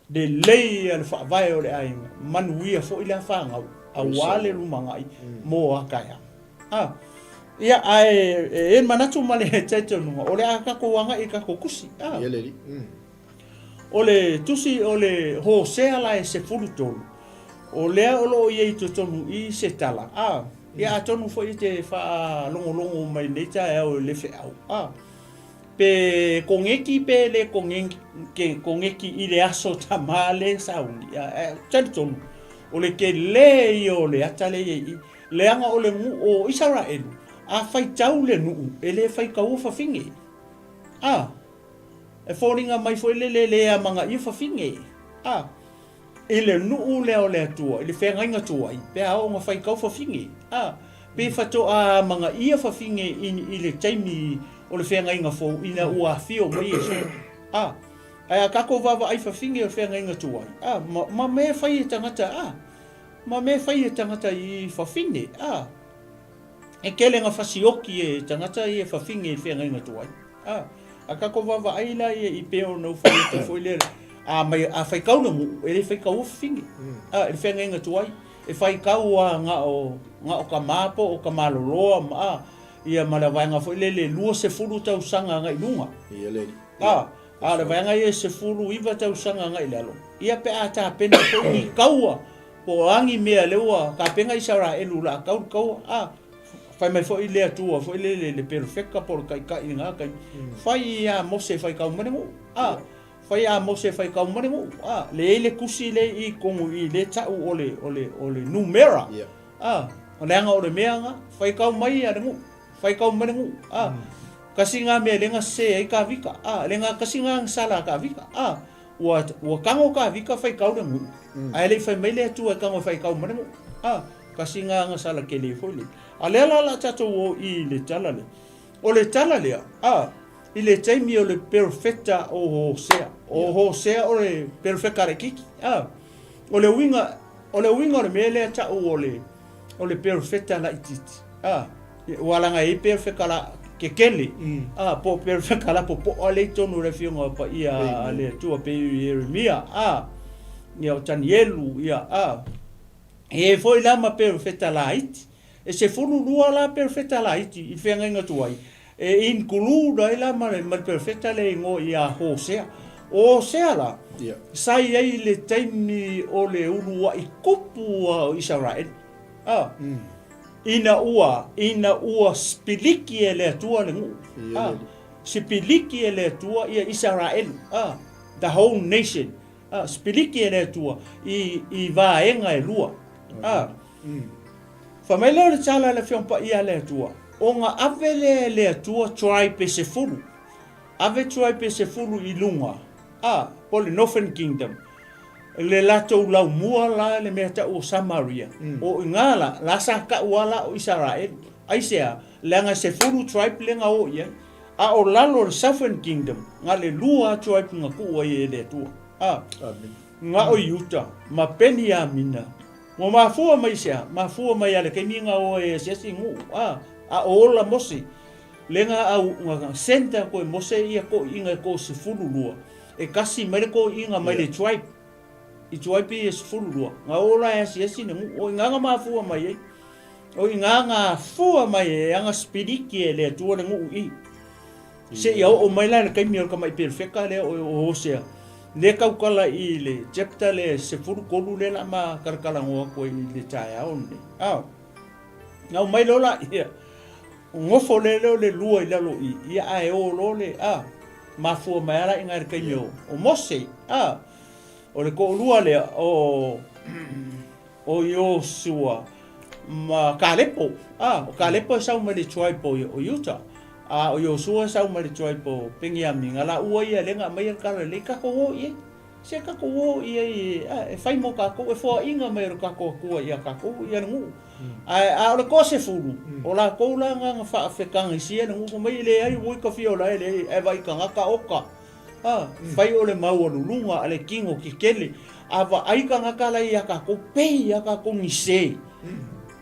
lelei ia le faavae o le aiga, manuia foi le fanau aua le lumanai mo a taeao. A, ia, ae e i ai le manatu ma le talitonuga, o le a tatou agai i tatou tusi. A, o le tusi o le Hosea la e 13, o lea o lo o i ai i totonu i se tala. A, Ia atonu foi e te faalogologo mai nei taeao i le feau, a, pe kogeki pe le kogeki i le aso tama le sauni, a, e talitonu, o le tele ia o le ata lea i i, leaga o le nuu o Isaraelu, a faitau le nuu, e le faitaua fafine, a, e foliga mai foi lele e le amanaia fafine, a. I le nuu lea o le Atua, i le feagaiga tuai, pe a oo ina faitau fafine, a, pe faatoa amanaia fafine i, i le taimi o le feagaiga fou ina ua afio mai Iesu. A, ae a tatou vaavaai fafine o le feagaiga tuai, a, ma, ma mea fai e tagata, a, ma mea fai e tagata i fafine, a, e tele na fasioki e tagata ia fafine i le feagaiga tuai. A, a tatou vaavaai la ia i pei ona ou fai atu foi lea, a mai, a faitau le nuu, e le faitaua fafine. A, i le feagaiga tuai, e faitau a na o, na o tama po o tamaloloa ma, a, ia ma le vaega foi lele 20 tausaga agai i luga. Ia le alii. A, a o le vaega ia e 19 tausaga agai i lalo, ia pe a tapena foi ni taua Po o a ni mea lea ua tapena Isaraelu o le a tau le taua, a, fai mai foi le Atua foi lele le perofeta po o le taitai i lena taimi, fai ia Mose e faitau mai le nuu, a, fai ia Mose e faitau mai le nuu, a, lea e i ai le tusi lea i totonu i i lea e tau o le, o le, o le Numera, a, leaga o le mea lena, faitau mai ia le nuu, faitau mai le nuu, a, kasi lena mea lea na sese ai Kavika, a, lea na, kasi lena agasala a Kavika, a. Ua, ua tago Kavika faitau le nuu, ae le i fai mai le Atua e tago e faitau mai le nuu. A, kasi nga agasala tele foi le. A lea la o le a tatou o i le tala lea. O le tala lea, a, i le taimi o le perofeta o Hosea. O Hosea o le perofeta laitiiti. A, o le uiga, o le uiga o le mea lea tau o le, o le perofeta laitiiti. A, Ua laga ai perofeka la kekele, a, po o perofeka la popoa lea i totonu o le Afioga Paia a le Atua pei o Ieremia, a, ia o Tanielu, ia, a. E i ai foi la ma perofeta laiti. E 12 la perofeta laiti i feagaiga tuai, e include ai la ma le, ma le perofeta lea e igoa ia Hosea. O Hosea la, sa i ai i le taimi o le uluai kupu a Isaraelu. A. Ina ua, ina ua sipiliki e le Atua le nuu. A, sipiliki e le Atua ia Isaraelu. A, the whole nation. A, sipiliki e le Atua i, i vaega e lua. A, fai mai lea o le tala a le Afioga Paia a le Atua, ona ave lea e le Atua tribe e sefulu. Ave tribe e sefulu i luga, a, po o le Northern Kingdom. Le latou laumua la le mea tau o Samaria, o i ina la, la sa tau lava la o Isaraelu. Aisea? Leaga e sefulu tribe lea na o i ai. A o lalo o le Southern Kingdom, nga le lua tribe nga kuu ai e le Atua. A. Amen. Nga o Iuta ma Peniamina. Ua mafua mai se a? Mafua mai a le kaimi nga o e asiasi nguu. A. A o ola Mose. Le nga au nga senta koe Mose ia ko inga e ko 12. E kasi mai le ko inga mai le tribe. I tribe ia 12. Nga ola e asiasi ne nguu. O inga nga mafua mai ai. O i nga fua mai e aga sipiliki e le Atua le nuu i. Seia oo mai la i le taimi o le tamai perofeta lea o Hosea, lea tautala i le chapter le 13 lea la ma talatalanoa atu ai i le taeao lenei. A, na omai loa laia, nofo lea lea o le lua i lalo i, ia ae o loa le, a, mafua mai lava la i ina i le taimi o Mose, a, o le toalua lea o, O Iosua ma Kalepo. A, o Kalepo e sau mai le tribe o Iuta. A o Iosua e sau mai le tribe o Peniamina. La ua ia le nga mai le kala le kako o i. Se kako o i ai e fai mo kako e foa inga mai ro kako kua ia kako ia le ngu. A a o le ko se fulu. O la kou la nga nga fa fe kanga sia le ngu mai le ai ui ka fio la le e vai ka nga ka oka. A, fai o le maualuluga a le kino kekele, a vaai kangaka la ia kakou, pei ia kakou ni se.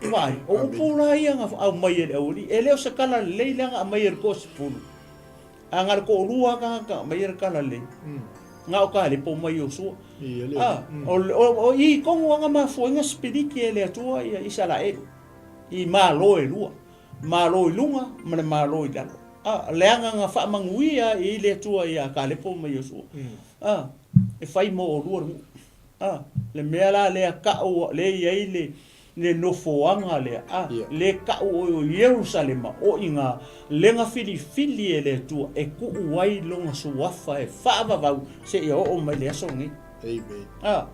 Vaai, o upu la ia nga aumai e le aualii, e le o se kala lelei lea nga aumai e le toasefulu, a nga le toalua kangaka aumai e le kala lelei, nga o Kalepo mai Iosua. A, o i tonu lava nga mafuaiga sipiliki e le Atua ia Isaraelu, i malo e lua, malo i luga ma le malo i lalo. A, leaga nga faamanuia i le Atua ia Kalepo ma Iosua. A, e fai mo olua le nuu. A, le mea la lea kau le i ai le, le nofoaga lea, a, le kau o Ierusalema, o i nga lega filifili e le Atua e kuu ai lona suafa e faavavau seia oo mai le aso lenei. Amen. A,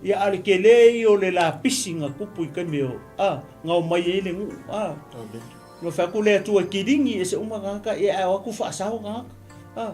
ia a le kele ia o le lapisi nga kupu i taimi o, a, nga omai ai le nuu. A, Amen. No fai atu le Atua e kiligi ese uma tagata, ia ae o atu faasao tagata. A,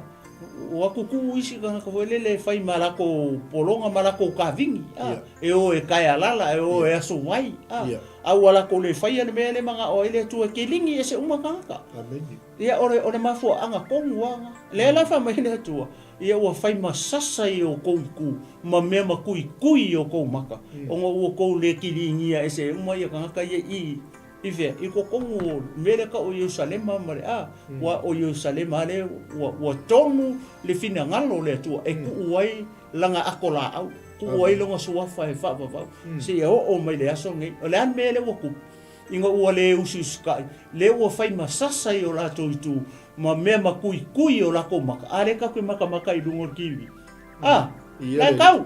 o atu tuu isi tagata foi lele e fai ma latou pologa ma latou kavini, a, e o e kaealala, e o e asovai, a, a ua latou le faia le mea le manao ai le Atua e kiligi ese uma tagata. Amen. Ia, o le, o le mafuaaga tonu lava lena. Lea la fai mai le Atua, ia ua fai ma sasa i outou itu, ma mea matuitui i outou maka, ona ua outou le kiligia ese uma ia tagata ia i, I fea? I totonu o le mea lea tau o Ierusalema ma le a, ua o Ierusalema lea ua, ua tonu le finagalo o le Atua e tuu ai lana ato laau, tuu ai lona suafa e faavavau, seia oo mai le aso lenei. O le a le mea lea ua tupu? Ina ua le usiusikai, lea ua fai ma sasa i o latou itu, ma mea matuitui i o latou maka, a lea tatou te matamata i luga o le TV. A, la e tau.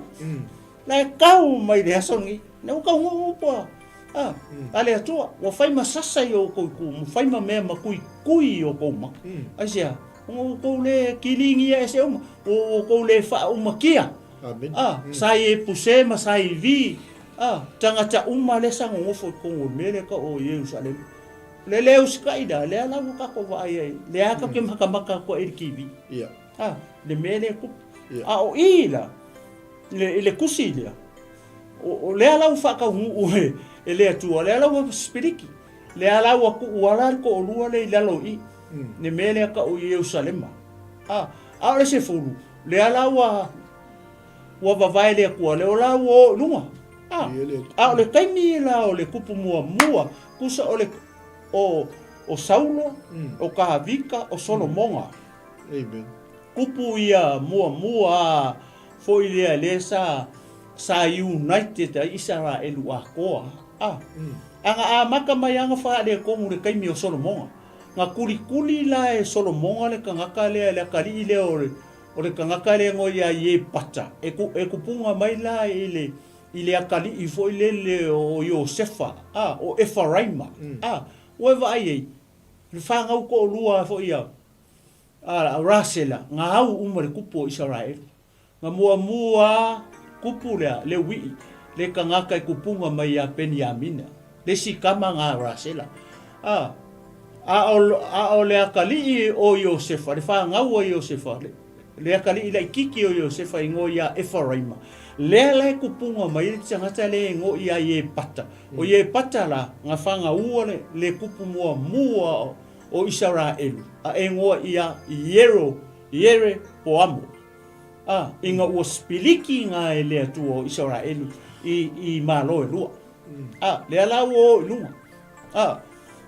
La e tau mai le aso lenei. Lea ua taunuu upu a, a, a le Atua, ua fai ma sasa i outou itu, ua fai ma mea matuitui i outou maka. Aisea? Ona ua outou le kiligia ese uma, ua outou le faaumakia. Amen. A, sa Iepuse ma sa Ivi, a, tagata uma lea sa nonofo i totonu o le mea lea tau o Ierusalema. O le le usikai la, lea la ua tatou vaai ai, lea tatou te matamata atu ai i le TV. A, le mea lea e tupu. A o i la, i le tusi lea, o lea la ua faataunuu e le Atua, lea la ua sipiliki, lea la ua tuu ala le toalua lea i lalo i i, le mea lea tau i Ierusalema. A, a o le sefulu, lea la ua ua vavae le Atua, lea la ua o i luga. A, a o le taimi la o le kupu muamua, tusa o le o o Saulo, o Kavika, o Solomoga. Amen. Kupu ia muamua foi lea lea sa sa united ai Isaraelu atoa. A, a na amata mai lava na faaletonu i le taimi o Solomoga. Na kulikuli la e Solomoga le tagata lea, le atalii lea o le, o le tagata lea no ia Iepata, e, ku, e kupuga mai la i le, i le atalii foi lele o Iosefa, a, o Efaraima. A, ua e vaai ai, le fanau toalua foi a, A Rasela, nga au uma le kupu o Isaraelu. Nga muamua kupu lea, le uii, le kangaka e kupunga mai ia Peniamina, le isi kama nga Rasela. A, a o, a o le akalii o Iosefa, le fanau a Iosefa, le, le akalii laititi o Iosefa i ngoa ia Efaraima, lea la e kupunga mai le tagata le e ngoa ia Iepata. O Iepata la, nga fangaua le, le kupu muamua o, o Isaraelu, a e goa ia Iero, Ierepoamo. A, ina ua sipiliki nga e le Atua o Isaraelu i, i malo e lua. A, lea la ua o i luga. A,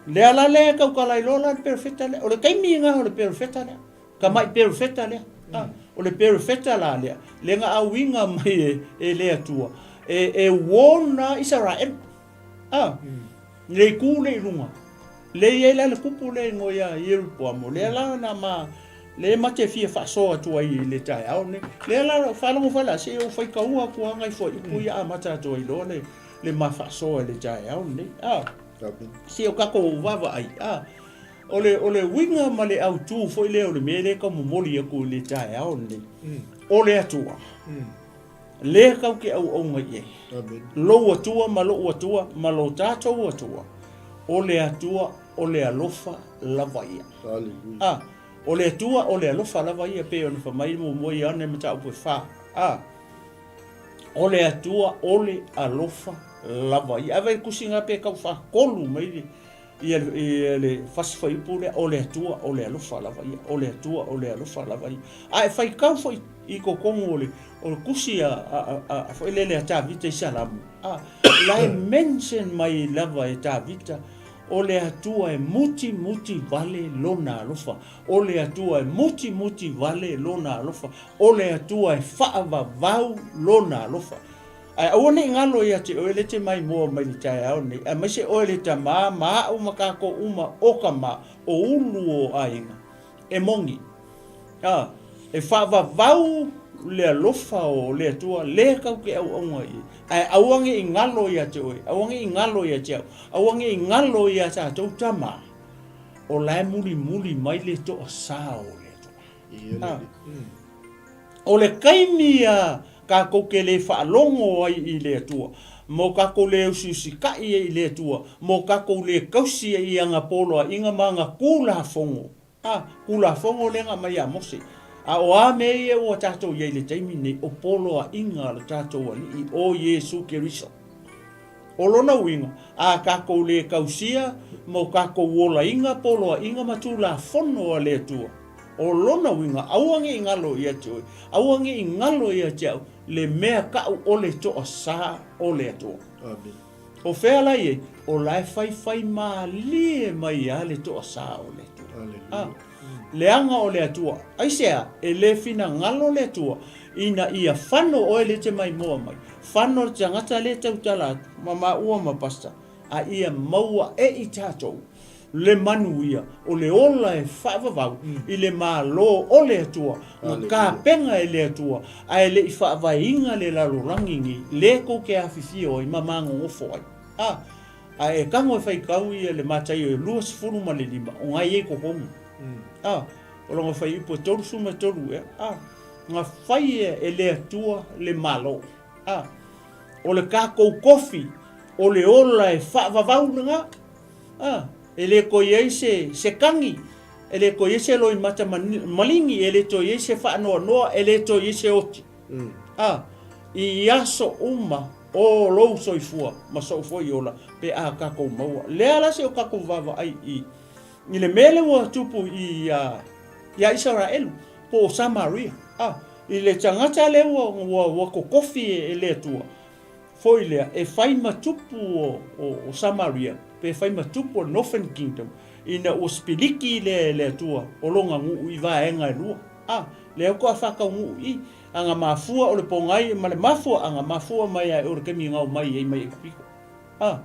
lea la lea e tautala ai loa la le perofeta lea. O le taimi lena o le perofeta lea. Tamai perofeta lea. A, o le perofeta la lea, le na auiga mai e, e le Atua, e, e warn la Isaraelu. A, le itu le i luga. Le i ai la le kupu le ingoa ia Ierupoamo, lea la na ma, le ma te fia faasoa atu ai i le taeao nei. Lea la faalogo foi la, se i ou faitaua atu lava nai fuaiupu ia amata atu ai loa le, le ma faasoa i le taeao lenei. A, se o tatou vaavaai, a, o le, o le uiga ma le autu foi lea o le mea lea e tau momoli atu i le taeao lenei, o le Atua. Lea kau te auauna i ai. Lou Atua ma loʻu Atua ma lo tatou Atua, o le Atua o le alofa lava ia. A, o le Atua o le alofa lava ia, pei ona fai mai muamua Ioane mataupu e fa. A, o le Atua o le alofa lava ia. Ave i le tusi na pe tau faatolu mai le Ia, ia le fasi fuaiupu lea, o le Atua, o le alofa lava ia, o le Atua, o le alofa lava ia. A e faitau foi i totonu o le, o le tusi a, a, a, a foi lele a Tavita i Salamu, a, la e mention mai lava e Tavita, o le Atua e muti muti vale lona alofa, o le Atua e muti muti vale lona alofa, o le Atua e faavavau lona alofa. Ae aua ne i galo ia te oe le te maimoa mai le taeao nei, aemaise oe le tamā ma aʻu ma kākou uma o ka ma, o ulu o aiga. E moni. A, e faavavau le alofa o le Atua lē kau ke auauna i ai. Ae aua ne i galo ia te oe, aua ne i galo ia te au, aua ne i galo ia tatou tamā, o la e mulimuli mai le toasā o le Atua. A. O le taimi a kakou ke le faalogo ai i le Atua, mo kakou le usiusikaʻi ai i le Atua, mo kakou le kausi ai i ana poloaiga ma ana Tulafono, a, Tulafono lea na aumai ia Mose. A o a mea ia ua tatou i ai i le taimi nei, o poloaiga a lo tatou Alii, o Iesu Keriso. O lona uiga, a kakou le kausia mo kakou olaina, poloaiga ma Tulafono a le Atua, O lona uiga, aua ne i galo ia te oe, aua ne i galo ia te au le mea kaʻu o le toasā o le Atua. Amen. O fea la i ai? O la e faifai mālie mai a le toasā o le Atua. Aleluia. A, leaga o le Atua. Aisea? E le finagalo le Atua ina ia fano oe le te maimoa mai, fano le tagata le tautala atu ma maua ma pastor, a ia maua e i tatou le manuia o le ola e faavavau i le Malo o le Atua, na tapena e le Atua, a e le i faavaeina le lalolagi nei, le tou te afifio ai ma manonofo ai. A, a e tago e faitau ia le Mataio e 25, o na i ai totonu. A, o lona fuaiupu e 33 ea, a, na fai e le Atua le Malo. A, o le tatou kofi, o le ola e faavavau lena. A, e le toe i ai se, se kagi, e le toe i ai se loimata maligi, e le toe i ai se faanoanoa, e le toe i ai se oti. A, i aso uma o lou soifua ma sou foi ola, pe a tatou maua. Lea la se o tatou vaavaai i, i le mea lea ua tupu i, a, iā Isaraelu, po o Samaria. A, i le tagata lea ua, ua, ua totofi e, e le Atua, Foi lea, e fai ma tupu o, o, o Samaria, pe fai ma tupu o le Northern Kingdom, ina ua sipiliki lea e le Atua o lona nuu i vaega e lua. A, lea faatoa faataunuu i, a na mafua o le pogai ma le mafuaaga mafua mai ae o le taimi na omai ai mai Ekipito. A,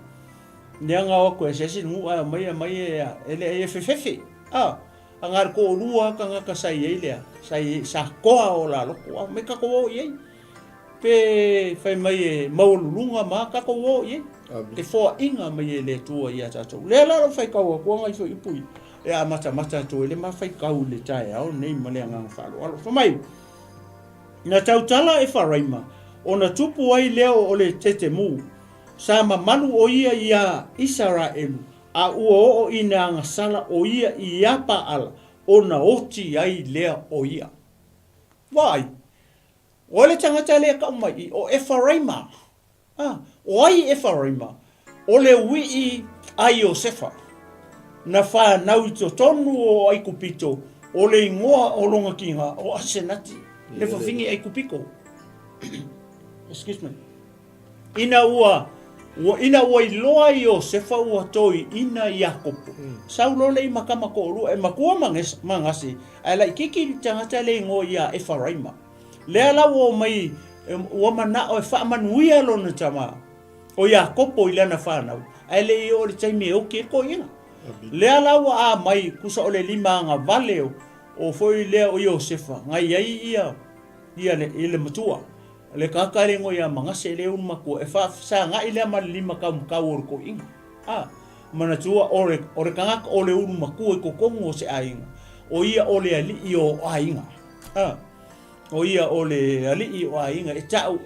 lea na o atu e asiasi le nuu ae omai aumai e, e le e fefefe. A, a na le toalua lava tagata sa i ai lea, sa i, sa toa o la loto, a, mai tatou o i ai. Pe fai mai e maualuluga ma tatou o i ai. Te foaiga mai e le Atua ia tatou. Lea la lou faitau atu aga ifo ipu i e amatamata atu ai le ma faitau i le taeao nei ma le agaga faaaloalo. Fai mai, na tautala Efaraima, ona tupu ai lea o le tetemu, sa mamalu o ia iā Isaraelu, a ua oo i na agasala o ia iā Paala, ona oti ai lea o ia. Vaai, O le tagata lea kau mai i, o Efaraima. A, o ai Efaraima? O le uii a Iosefa. na fanau i totonu o Aikupito, o le igoa o lona kiga o Asenati, le fafine Aikupito. Excuse me. Ina ua ua ina ua iloa Iosefa ua toeaina Iakopo, sau loa le i ma tama toalua, e matua Manase, ae laitiiti le tagata le igoa ia Efaraima. Lea la ua omai, ua manao e faamanuia lona tama, o Iakopo i lana fanau, ae le i oo i le taimi e oti ai le toeaina. Lea la ua a mai, tusa o le limaagavale o foi lea o Iosefa, na i ai ia, ia le, i le matua. Le tagata e le igoa ia Manase, e le ulu matua, e faafesagai lea ma le limataumatau o le toeaina. A, manatua, o le, o le tagata o le ulu matua i totonu o se aiga, o ia o le alii o aiga. A, o ia o le alii o aiga e ta'u.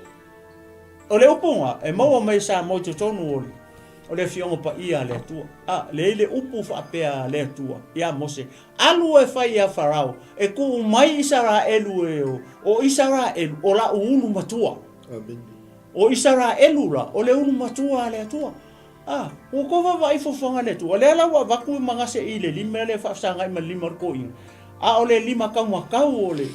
O le upu na, e maua mai e Samoa i totonu o le, o le Afioga Paia a le Atua. A, lea i le upu faapea a le Atua ia Mose, Alu e fai ia Farao, e tuu mai Isaraelu e o, o Isaraelu, o la'u ulu matua. Amene. O Isaraelu la, o le ulu matua a le Atua. A, ua tou vaavaai i fuafuaga a le Atua. Lea la ua avatu i Manase i le lima lea e faafesagai ma le lima o le toeaina, a o le lima taumatau o le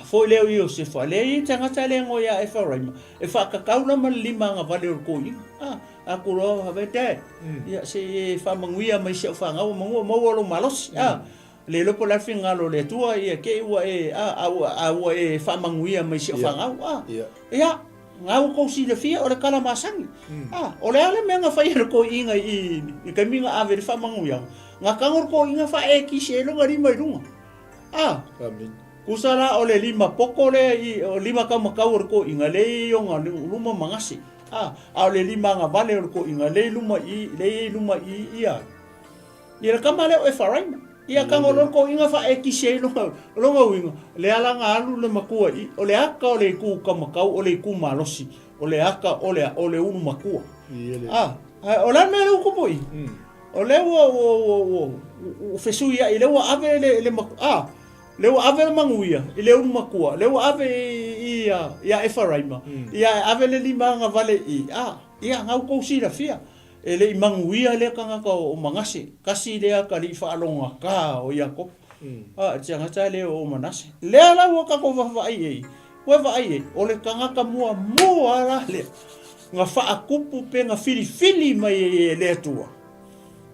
foi lea o Iosefa, lea e i ai tagata lea e igoa ia Efaraima, e faatatau la ma le lima agavale o le toeaina. A, aku loa, have Dad, ia se i e faamanuia mai si au fanau, manu o maua lou malosi. A, le iloa po o le a le finagalo o le Atua, ia te i ua e, a, a ua, a ua e faamanuia mai si au fanau. A, ia, Na ua tou silafia o le tala masani. A, o le a le mea na fai e le toeaina i le taimi na ave i le faamanuiaga? Na tago le toeaina faaekisi ai lona lima i luga. A, tusa la o le lima poto lea i, o lima taumatau o le toeaina lea e i ona luma Manase. A, a o le lima agavale o le toeaina lea e i luma i, lea e i luma i ia. Ia le tama lea o Efaraima. Ia tago loa le toeaina faaekisi ai lona, lona uiga, lea la na alu le matua i, o le aka o le itu taumatau, o le itu malosi, o le aka o le, o le ulu matua. A, a o le a le mea lea ua tupu i i? O lea ua, ua, ua, ua, ua fesuiai, lea ua ave le, le matua, a, lea ua ave le manuia i le ulu matua, lea ua ave i, i, ia Efaraima, ia e ave le lima agavale i, a, ia, na ua tou silafia. E le i manuia lea tagata o Manase, tasi lea atalii faalogata o Iakopo, a o le tagata lea o Manase. Lea la ua tatou vaavaai ai, ua vaai ai, o le tagata muamua la lea na faatupu pe na filifili mai ai e le Atua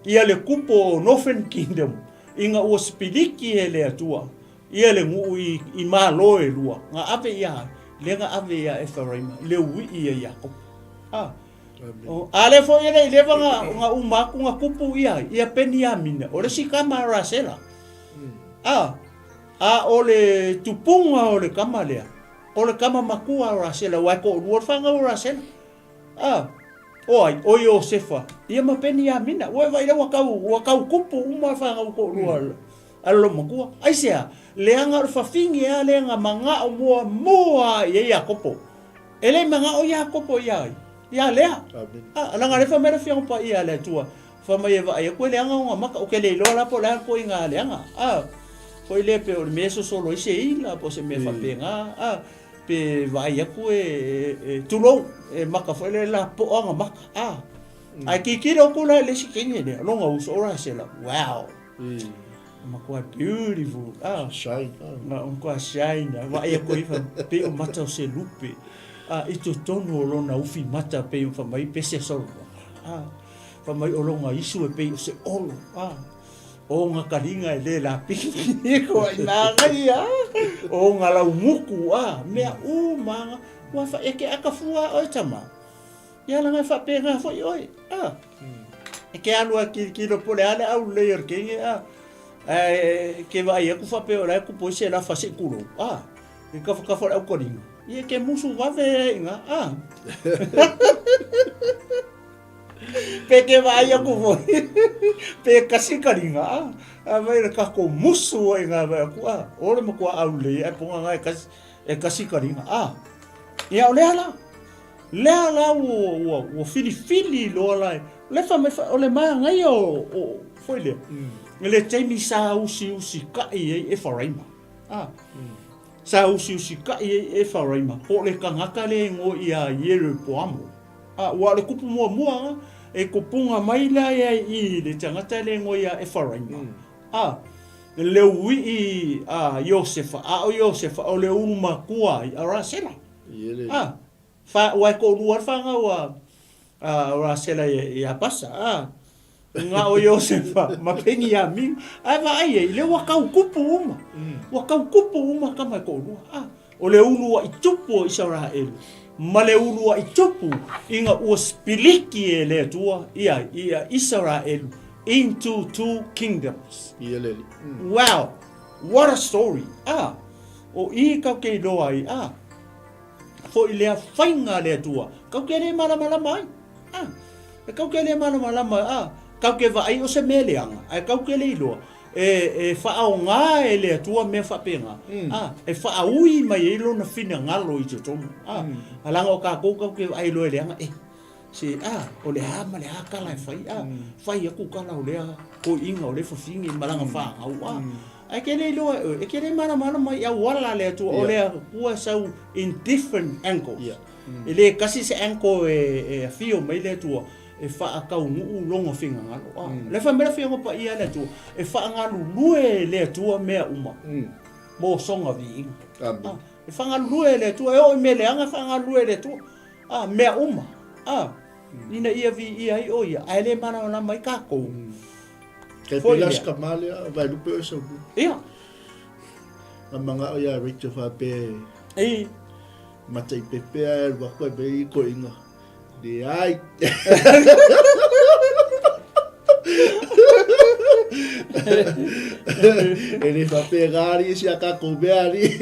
ia le kupu o Northern Kingdom ina ua sipiliki e le Atua ia le nuu i malo e lua, na ave ia ai, lea na ave ia Efaraima i le uii ia Iakopo. A. A lea foi e le i leva na uma atu na kupu ia ia Peniamina, o le isi tama a Rasela. A, a o le tupuga o le tama lea, o le tama matua a Rasela, aua e toalua le fanau a Rasela. A, o ai? O Iosefa, ia ma Peniamina. Ua e vaai lea ua tau, ua tau kupu uma fanau toalua a le loomatua. Aisea? Leaga o le fafine lava lea na manao muamua i ai Iakopo. E le manao Iakopo ia ai? Ia Lea. A, leaga lea fai mai le Afioga Paia a le Atua, fai mai e vaai atu e leaga ona maka, ou te le iloa la po o le a le ituaiga leaga. A, foi lea pei o le mea e sosolo ai se ila po o se mea faapena, a, pe vaai atu e, e, tulou, e maka foi lea e lapoa ona maka. A, ae tilotilo atu la i le isi teine lea, lona uso o Rasela, wow! Matua beautiful. Ah, shine. Ah. Matua shine. Vaai aku ai fa pei o mata o se lupe. Ah, i totonu o lona ufi mata pei o fa mai pese solo. Ah, fa mai o lona isu e pei o se olo. Ah, o nga kalinga e le la piki ko ai na ngai ah. O nga lau muku ah, mea uma ua fa e ke aka fua oe tama. Ia leaga e faapena foi oe, a. E ke alu a kilokilo po o le a le aulelei o le kenge, a. Ae ke vaai atu faapea o la e kupu ai se lafa se i tulou, a. I kafakafa o le aukaliga, ia e ke musu vave ai i ina, a. Pe ke vaai atu foi, pe kasi kaliga, a. A vai le kako musu ai ina vai atu, a. O le matua aulelei ae poga na e kasi, e kasi kaliga, a. Ia o lea la. Lea la ua, ua, ua filifili loa la, le fa mai fa, o le manaia o, o, foi lea, mm. le taimi sa usiusi kai ai Efaraima. Ah. Mm. Sa usiusi kai ai Efaraima, po o le tagata le igoa ia Ieropoamo. Ah, ua o le kupu muamua, E kupunga mai la ia i le tagata le igoa ia Efaraima, a, le ui'i a Iosefa, a o Iosefa o le ulu makua ai a Rasela. A, fa, ua e to'alua le fanau a, a Rasela ia Pasa, a, nga o Iosefa ma Peniamina. Ae vaai ai, lea ua tau tupu uma, ua tau tupu uma tama e to'alua. A, O le uluaʻi tupu o Isaraelu, ma le uluaʻi tupu ina ua sipiliki e le Atua ia ia Isaraelu into two kingdoms. Ia le Alii. Wow! What a story! Ah, o i kau ke iloa ai, ah, foi lea faiga a le Atua, kau ke le malamalama ai. Ah, e kau ke le malamalama, ah, kau ke vaai o se mea leaga, ae kau ke le iloa, E, e faaaogā e le Atua mea faapena, a, e faaui mai ai lona finagalo i totonu, a, a leaga o kākou kau ke vaai loa i le aga, e, se, a, o le a ma le a kala e fai, a, fai aku kala o lea toeaina o lea fafine ma lana fanau, a, ae ke le iloa e oe, e ke le malamalama i auala a le Atua, o le Atua e sau in different angles. E le tasi se angle e, e afio mai le Atua, e faataunuu lona finagalo. A, lea fai mai le Afioga Paia a le Atua, e faagalulue e le Atua mea uma mo sona viiga. Amen. A, e faagalulue e le Atua, e oo i mea leaga e faagalulue e le Atua. A, mea uma. A, ina ia viia ai o ia, ae le malamalama ai kākou. Kai Foi pela lea. se tama lea, Vaelupe oe sau. Ia. Na mangao ia Rachel faapea E. mata i pepea e alu aku ai mai i koinga. Leai. E le faapena alii si a kākou mea alii.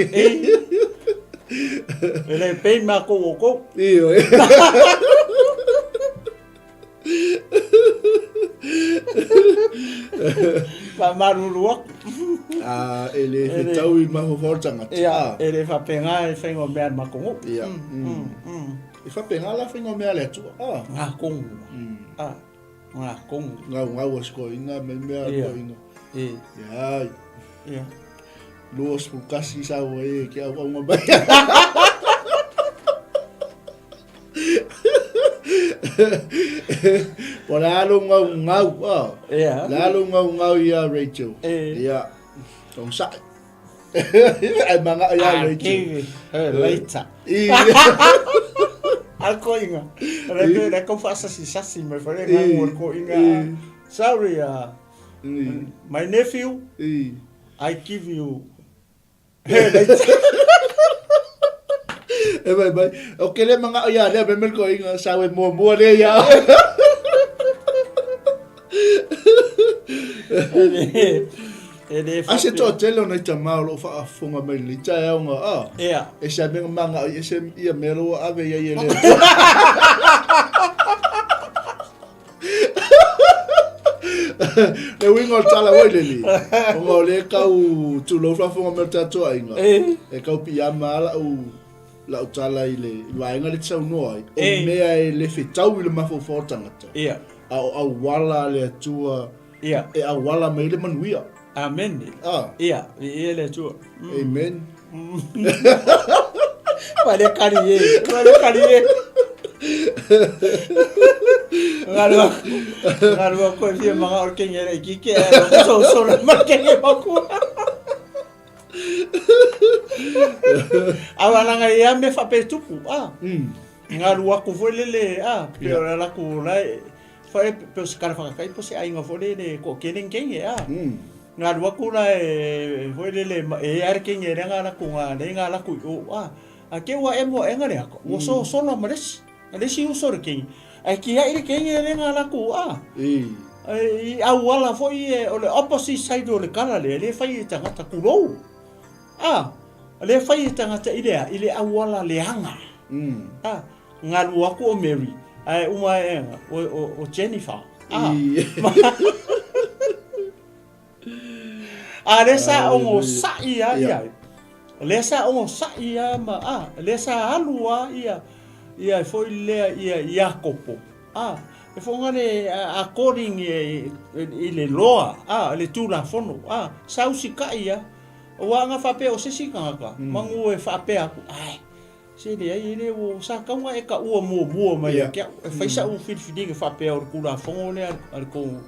E le pei mākou o kou. Ioe. Faamalulu aku. Ah, e le fetau i mafaufau o le tagata. Ia, e le faapena le faiga o mea a le matou nuu. Ia. E faapena la faiga o mea a le Atua. Ah. Ngā kongu. Ah, ngā kongu. Ngaungau a si toeaina ma mea a toeaina. E. Ia. Ia. 21 sau ai e ke auaunga mai. O le a lou ngaungau, ah. Ia. Le a lou ngaungau ia Rachel. E. Ia. Onosai. Ai mangao ia I'll Rachel. give it her later. I. A koinga. Le pe le kau whaasasisasi mai whare ngā I. ngō koinga. I. Sorry, I. my nephew, I. I give you her later. E mai mai. O ke le mangao ia lea me me koinga sau e muamua lea ia. E le A se toatele o nai tama o loo faafofoga mai lenei taeao nga a. Ia. E se mea mangao i ese ia mea lo ave ia i e le Atua. Le uiga o le tala oi le alii, ona o lea e tau tulou faafofoga mai o le tatou aiga, e tau piiama lava lau, lau tala i le vaega lea e te saunoa ai, o mea e le fetau i le mafaufau o le tagata, a o auala a le Atua e auala mai ai le manuia. Amene. Ia, viia le Atua. Amen. Pale kari e, pale kari e. Ngalua, ngalua koe fia manga o kenge rei kike, so so la ma kenge makua. Awa langa ia me whape tupu, ah. Ngalu aku foi lele, ah, pe o la ku la Whare pe o se kara whakakai po se ainga foi lele ko kenen kenge a. Nga alu aku la e foi lele e are kenge le nga laku nga le nga laku i o a. A ke ua emo e nga le ako. Ua so sola ma lesi. A lesi uso le kenge. Ai ki ai le kenge le nga laku a. I auala foi e o le opposite side o le kala le le fai e tangata kulou. A le fai e tangata i le a i le auala leaga. A Ngalu aku o Mary, ae uma ae o Jennifer. A, a lea sa ogosaʻi a ia, lea sa ogosaʻi a ma, a, lea sa alu a ia, ia foi lea ia Iakopo. A, e foga le according i le loa, a, le Tulafono, a, sa usitaʻi a, ua aga faapea o se isi tagata, manu e faapea aku, ae, Se leai, e le ua sa tau na e taua muamua mai ia te au, e fai sa'u filifiliga faapea o le Tulafono lea a le tou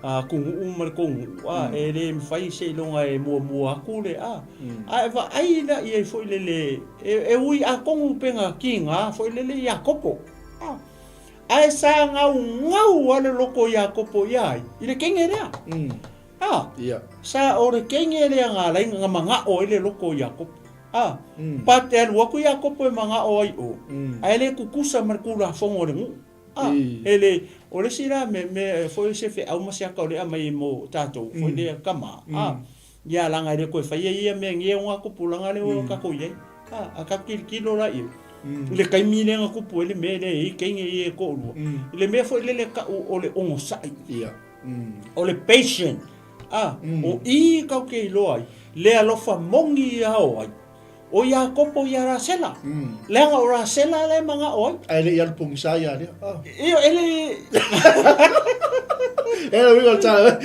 atunuu ma le tou nuu, a, e le mafai seiloga e muamua atu le, a, a e vaai la i ai foi lele, e ui atonu pe na tiga foi lele Iakopo, a, ae sa gaugau lava le loto o Iakopo ia ai i le teine lea. A, sa o le teine lea na ala ai na mana'o ai le loto o Iakopo. A, pa te alu atu Iakopo e mana'o ai o, ae le tutusa ma le Tulafono a le nuu. A, e le, o le isi la mea, mea foi se feau ma se ata o lea aumai mo tatou, foi lea tama, a, ia leaga e le toe faia ia mea nei o na tupulaga lea ua tatou i ai. A, a tatou tilotilo la i ai, i le taimi lea na tupu ai le mea lea e i ai teine ia e toalua, i le mea foi lele e tau o le onosai. O le patient, a, o i kau ke iloa ai, le alofa moni ia o ai, o Iakopo ia Rasela. Leaga o Rasela la e manao ai. Ae le i alu pogisa ia lea. Ah. Io, e le... E le uiga o le tala,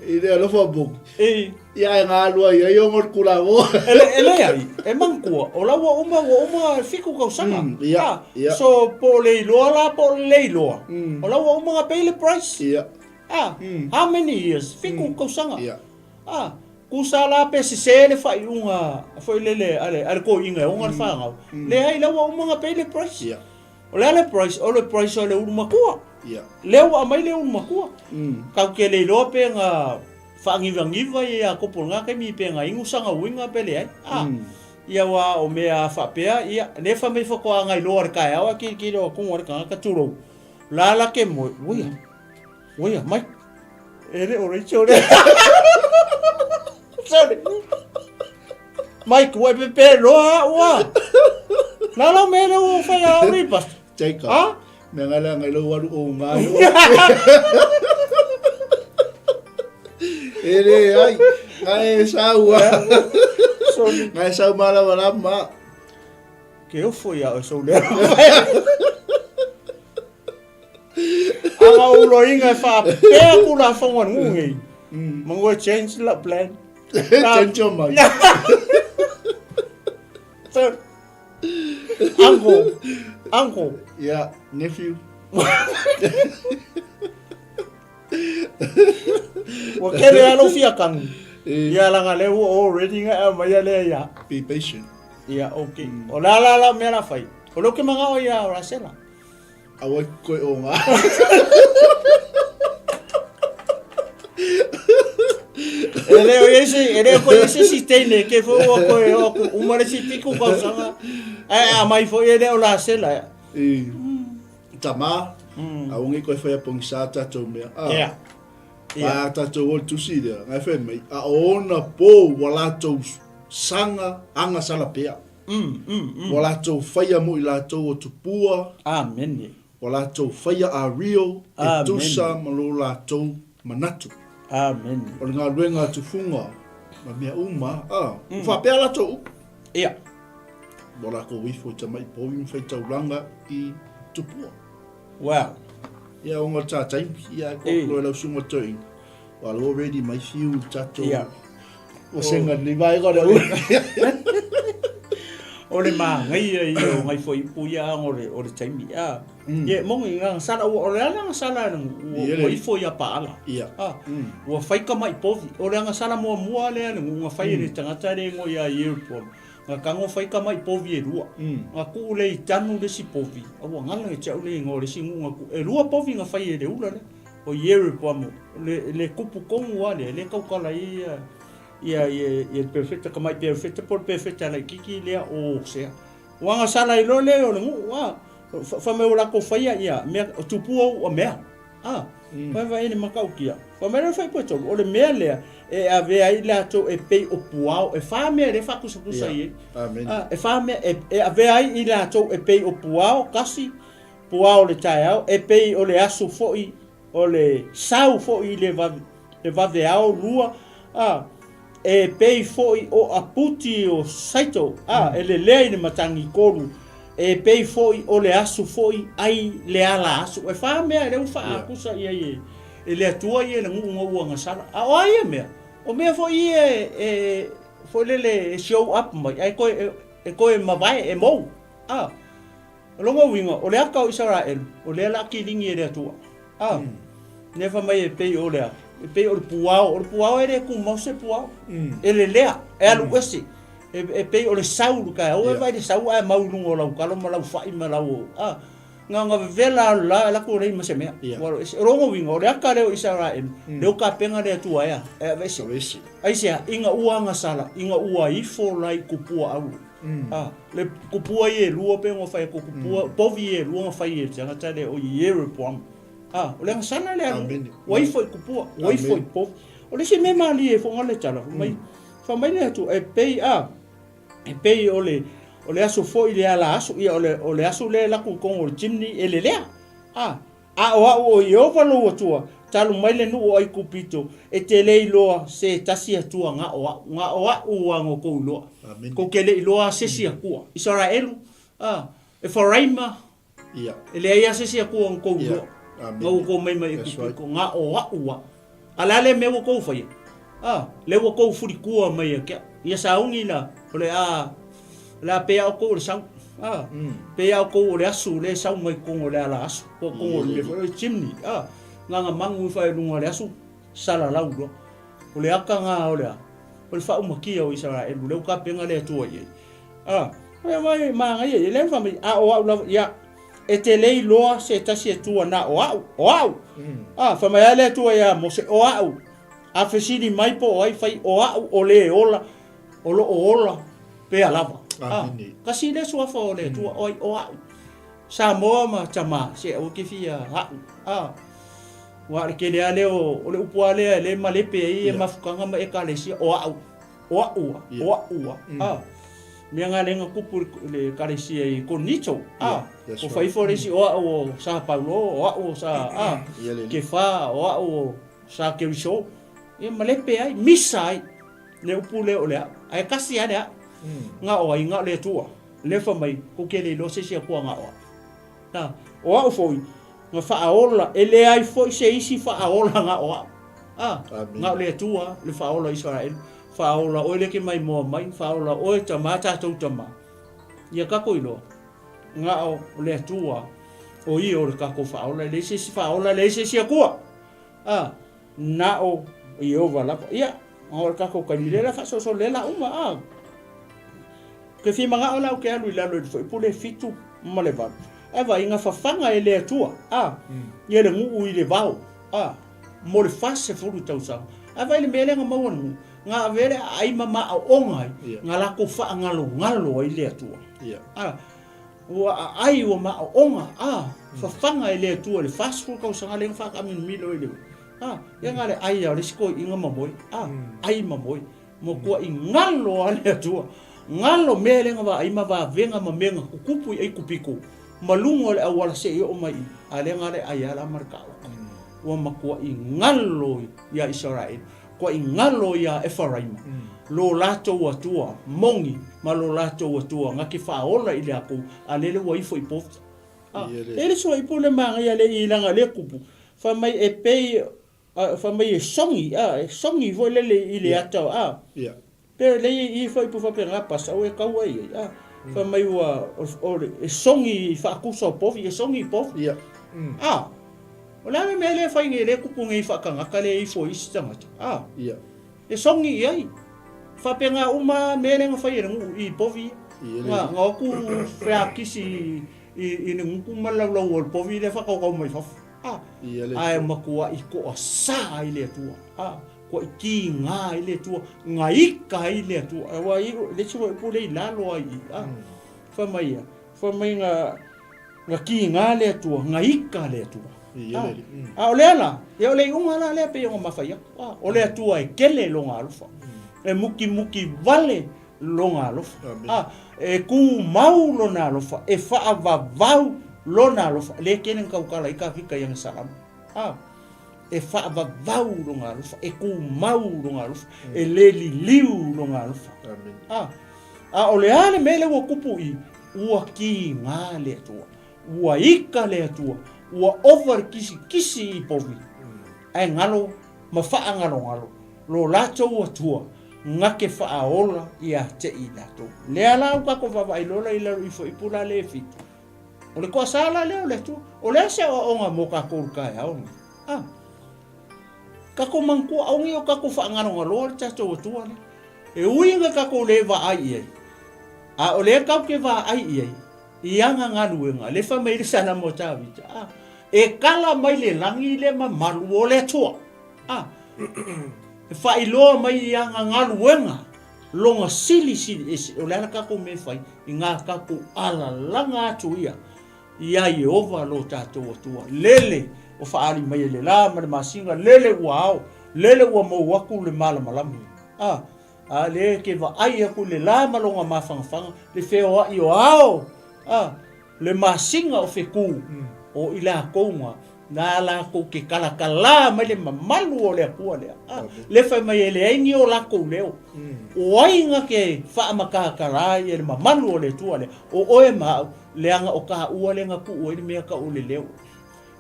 i le alofa moni. E. Ia e ngā lua ia i o ngor kula mo. E le, e leai, e manatua, o la ua uma, ua uma 7 tausaga. Ia, Ah, ia. So, po o le iloa la, po o le le iloa. O la ua uma na pay le price. Ia. Ah, how many years? 7 tausaga. Ia. Ah, tusa la pe sese le faaiuga foi lele a le, a le toeaina e ona le fanau. Leai, la ua uma na pay le price. Ia. O le a le price? O le price o le ulu matua. Ia. Lea ua aumai le ulu matua. Tatou te le iloa pe na faanivagiva ia Iakopo i lena taimi pe na inu sana uiga pe leai. A, ia aua o mea faapea, ia, lea fai mai faatoa agai loa i le taeao ae tilotilo atu le tagata, tulou, la la ke moe, uia, uia, mai. E le o Rachel lea. Sorry. Mike, ua e pepe loa au a. La lau mea lea ua fai a au ripas. Jacob. Ha? Mea ngai lea ngai lau alu o ngai. E le ai. Ngai e sau a. Sorry. Ngai sau malawa lama. Ke ofo ia o sou lea. Aga o uloiga e faapea Tulafono a le nuu nei. Manu e change lau plan. Change your mind. So, uncle, uncle. Yeah, nephew. Ua kele lava lou fia kanu. Ia leaga lea ua already na e aumaia lea ia. Be patient. Ia, okay. O le a la lau mea la fai? O lea ou te manao ia Rasela. Aua koe o ngā. E le o iai e le o koe se si teine ke fo o koe o ku uma le si tiku kausaga. Ae a mai foi e le o Rasela. I tama, aua nei koe whai a pongisa tātou mea. Ah, Yeah. yeah. A tātou o le tusi lea, ngai whai mai, a ona pō wa lātou sanga anga sala pea. Ua latou faia mo i latou o tupua. Amene. Ua latou faia a real e tusa ma lo latou manatu. Amene. O le galuega a tufuga ma mea uma, a, ua faapea latou upu. Ia. Ua lakou ifo i tamai povi ma faitaulaga i tupua. Well. Ia, ona o le tā taimi, ia, e kua lau susuga toeaina. Ua already mai fiu i tatou. Ia. Ua senga lenei vaega o le auli. O le manaia ia o ngai fuaiupu ia a o le o le taimi. A. Ia e moni na sala ua o le a le agasala ua ua ifo ia Paala. Ia. A. Ua fai tamai povi. O le agasala muamua lea le na fai e le tagata lea e igoa ia Ieropoama. Na tago fai tamai povi e lua. Na tuu lea i tanu le isi povi, a ua gala ia te au le igoa o le isi nuu na tuu. E lua povi na fai e le ula lea. O Ieropoamo, le, le kupu tonu lava lea, lea e tautala ai ia, ia, ia, ia le perofeta, tamai perofeta po o le perofeta laitiiti lea o Hosea. Ua agasala ai loa lea o le nuu, a, fai mai ua latou faia ia mea, o tupua ua mea. A, fai mai e le matautia. Fai mai le faipue tolu, o le mea lea e avea ai latou e pei o puao, e fa mea lea e faakusakusa i ai. Amen. A, e fa mea e, e avea ai i latou e pei o puao, kasi, Puao o le taeao, e pei o le aso foi, o le sau foi i le le vaveao lua, a, e pei foi o aputi o Saito, a, e lelea i le matagi kolu, e pei foi o le aso foi ai le ala aso. E fa mea lea ua faakusa i ai e le Atua ia le nuu na ua gasala. A o a ia mea? O mea foi ia e, e, foi lele e show up mai, ae toe, e toe mavae, e mou. A, o lona uiga, o le aka o Isaraelu, o lea o le a kiligi e le Atua. A, lea fai mai e pei o le a? E pei o le puao, o le puao e le tumau se puao. E lelea, e alu ese. E, e pei o le sau i le taeao, ua e vaai i le sau ae mau i luga o lau talo ma lau fai ma lau, a, na ona vevela lava o le la ae latou e leai ma se mea. Ua alu ese. O lona uiga, o le aka lea o Isaraelu, lea ua tapena le Atua e a? E aveese. Aisea? Ina ua agasala, ina ua ifo la i tupua auro. A, le tupua ia e lua pei ona fai atu, tupua, povi ia e lua na fai e le tagata lea o Ieroboama. A, o le agasala lea a le nuu, ua ifo i tupua, ua ifo i povi. O le isi mea malie foi na le tala, fai mai, fai mai le Atua, e pei, a, e pei o le, o le aso foi le ala aso, ia o le, o le aso lea e laku i totonu o le chimney e lelea. A, A o au o Ieova lou Atua, talu mai le nuu o Aikupito, e te le iloa se tasi Atua na o au, na o au a no kou iloa. Kou te le iloa a se isi Atua. Isaraelu, a, Efaraima, e leai a se isi Atua na kou iloa, na ua kou mai mai Aikupito, na o au a. A le a lea mea ua kou faia? A, lea ua kou fulikua mai ia te au. Ia sauni la, o le a, o le a pei a outou o le sau. A, pei a outou o le asu lea e sau mai totonu o le ala asu, po o totonu o le mea foi o le chimney. A, na ona manu ifo ai i luga o le asu, salalau loa. O le aka na o le a? O le faaumakia o Isaraelu, lea ua tapena le Atua i ai. A, e manaia ia, lea na fai mai, a o au lava, ia, E te le iloa se tasi Atua na o au, o au. A, fai mai lava le Atua ia Mose, o au. A fesili mai po o ai, fai, o au o le ola, o lo o ola pea lava. A, kasi lea suafa o le Atua, o ai, o au. Samoa ma tama, se aua ke fia au. A, ua le kele lava lea o, o le upu lava lea e le malepe ai e mafutaga ma ekalesia, o au. O au a, o au a. A, mea nga lea na tupu i le ekalesia i Korinito, a, ua fai ifo le isi, o au o Sa Paulo, o au o Sa, a, Kefa, o au o Sa Keriso. Ia malepe ai, misa ai le upu lea o le au. Ae kasi lava le au. Nga o ai, nga o le Atua. Lea fai mai, kou te le iloa se isi Atua nga o au. Na, o au foi, na faaola, e leai foi se isi faaola na o au. A, na o le Atua le faaola o Isaraelu. Faaola oe lea ke maimoa mai, faaola oe tama tatou tama. Ia tatou iloa, na o le Atua o ia o le tatou faaola, e leai se isi faaola, e leai se isi Atua. A, na o Ieova lava. Ia, o le tatou taimi lea la faasoasoa lea la uma, a. Ke fia manao la au ke alu i lalo i le fuaipule 7 ma le 8. Ae vaai na fafaga e le Atua, a, ia le nuu i le vao, a, mo le 40 tausaga. Ae vaai le mea lea na maua e le nuu, na avea le aai ma maaoga ai, na latou faagalogalo ai le Atua. A, ua aai ua maaoga, a, fafaga e le Atua i le 40 tausaga lea na faataamilomilo ai le, a, ia na le ai lava o le isi toeaiina ma moe, a, ai ma moe. Matuai galo lava le Atua. Galo mea lea na vaai ma vavega ma mea na tutupu i Aikupito ma luga o le auala seia oo mai i, a lea na le ai lava la ma le taoto. Ua matuai galo ia Isaraelu, matuai galo ia Efaraima, lo latou Atua moni ma lo latou Atua na te faaola i latou, a lele ua ifo i povi. A, e le sua ipu le manaia le i lana le kupu, fai mai e pei A fai mai e sogi, a, e sogi foi lele i le ata, a. Pe lei i foi pu faapena pasa ua e tau ai ai, a. Fai mai ua, o le, e sogi i faatusa o povi, e sogi i povi. A, o le a le mea lea e fai nei, lea e tupu nei faatagata lea e ifo ai isi tagata, a. E sogi i ai. Faapena uma mea lea na fai e le nuu i povi ia. Na, na o atu feakisi i, i le gutu ma le laulau o le povi lea faatautau mai fafo. A, ae matuai toasā ai le Atua, a, tuai kīgā ai le Atua, gaika ai le Atua. Aua i, le isi foi upu lea i lalo ai i, a, fai mai ia, fai mai na, na kīgā le Atua, gaika le Atua. A, a o lea la, ia o le iuga la lea pei ona mafai atu, a, o le Atua e kele lona alofa, e mukimuki wale lona alofa. A, e tumau lona alofa, e faavavau lona alofa. Le tele na tautala ai Tavita i ana salamo. A, e faavavau lona alofa, e tumau lona alofa, e le liliu lona alofa. A, a o le a le mea lea ua tupu i i? Ua kīgā le Atua, ua ika le Atua, ua ova le kisikisi i povi, ae galo ma faagalogalo lo latou Atua. Na ke faaola ia te i latou. Lea la ua tatou vaavaai loa la i lalo ifo i pula le fitu. O le toasa la lea o le Atua. O le a se aoaoga mo tatou i le taeao lenei? A. Tatou manatua aua ne i o tatou faagalogaloa le tatou Atua lea. E ui ina tatou le vaai i ai, a o lea tatou te vaai i ai i ana galuega, lea fai mai ai le Salamo a Tavita, a, e kala mai le lagi le mamalu o le Atua. A, e faailoa mai i ana galuega lona silisili ese. O le a le tatou mea e fai i ngā tatou alalaga atu ia iā Ieova lo tatou Atua. Lele o faaali mai e le lā ma le masina, lele ua ao, lele ua mou atu le malamalama. A, a lea e te vaai atu i le lā ma lona mafanafana, le feoai o ao, a, le masina o fetu, o i latou na, na latou te kalakalā mai le mamalu o le Atua lea. A, lea fai mai e leai ni o latou leo. O ai na te faamatatalā ia le mamalu o le Atua lea? O oe ma au, leaga o taua lea na tuu ai le mea tau o le leo.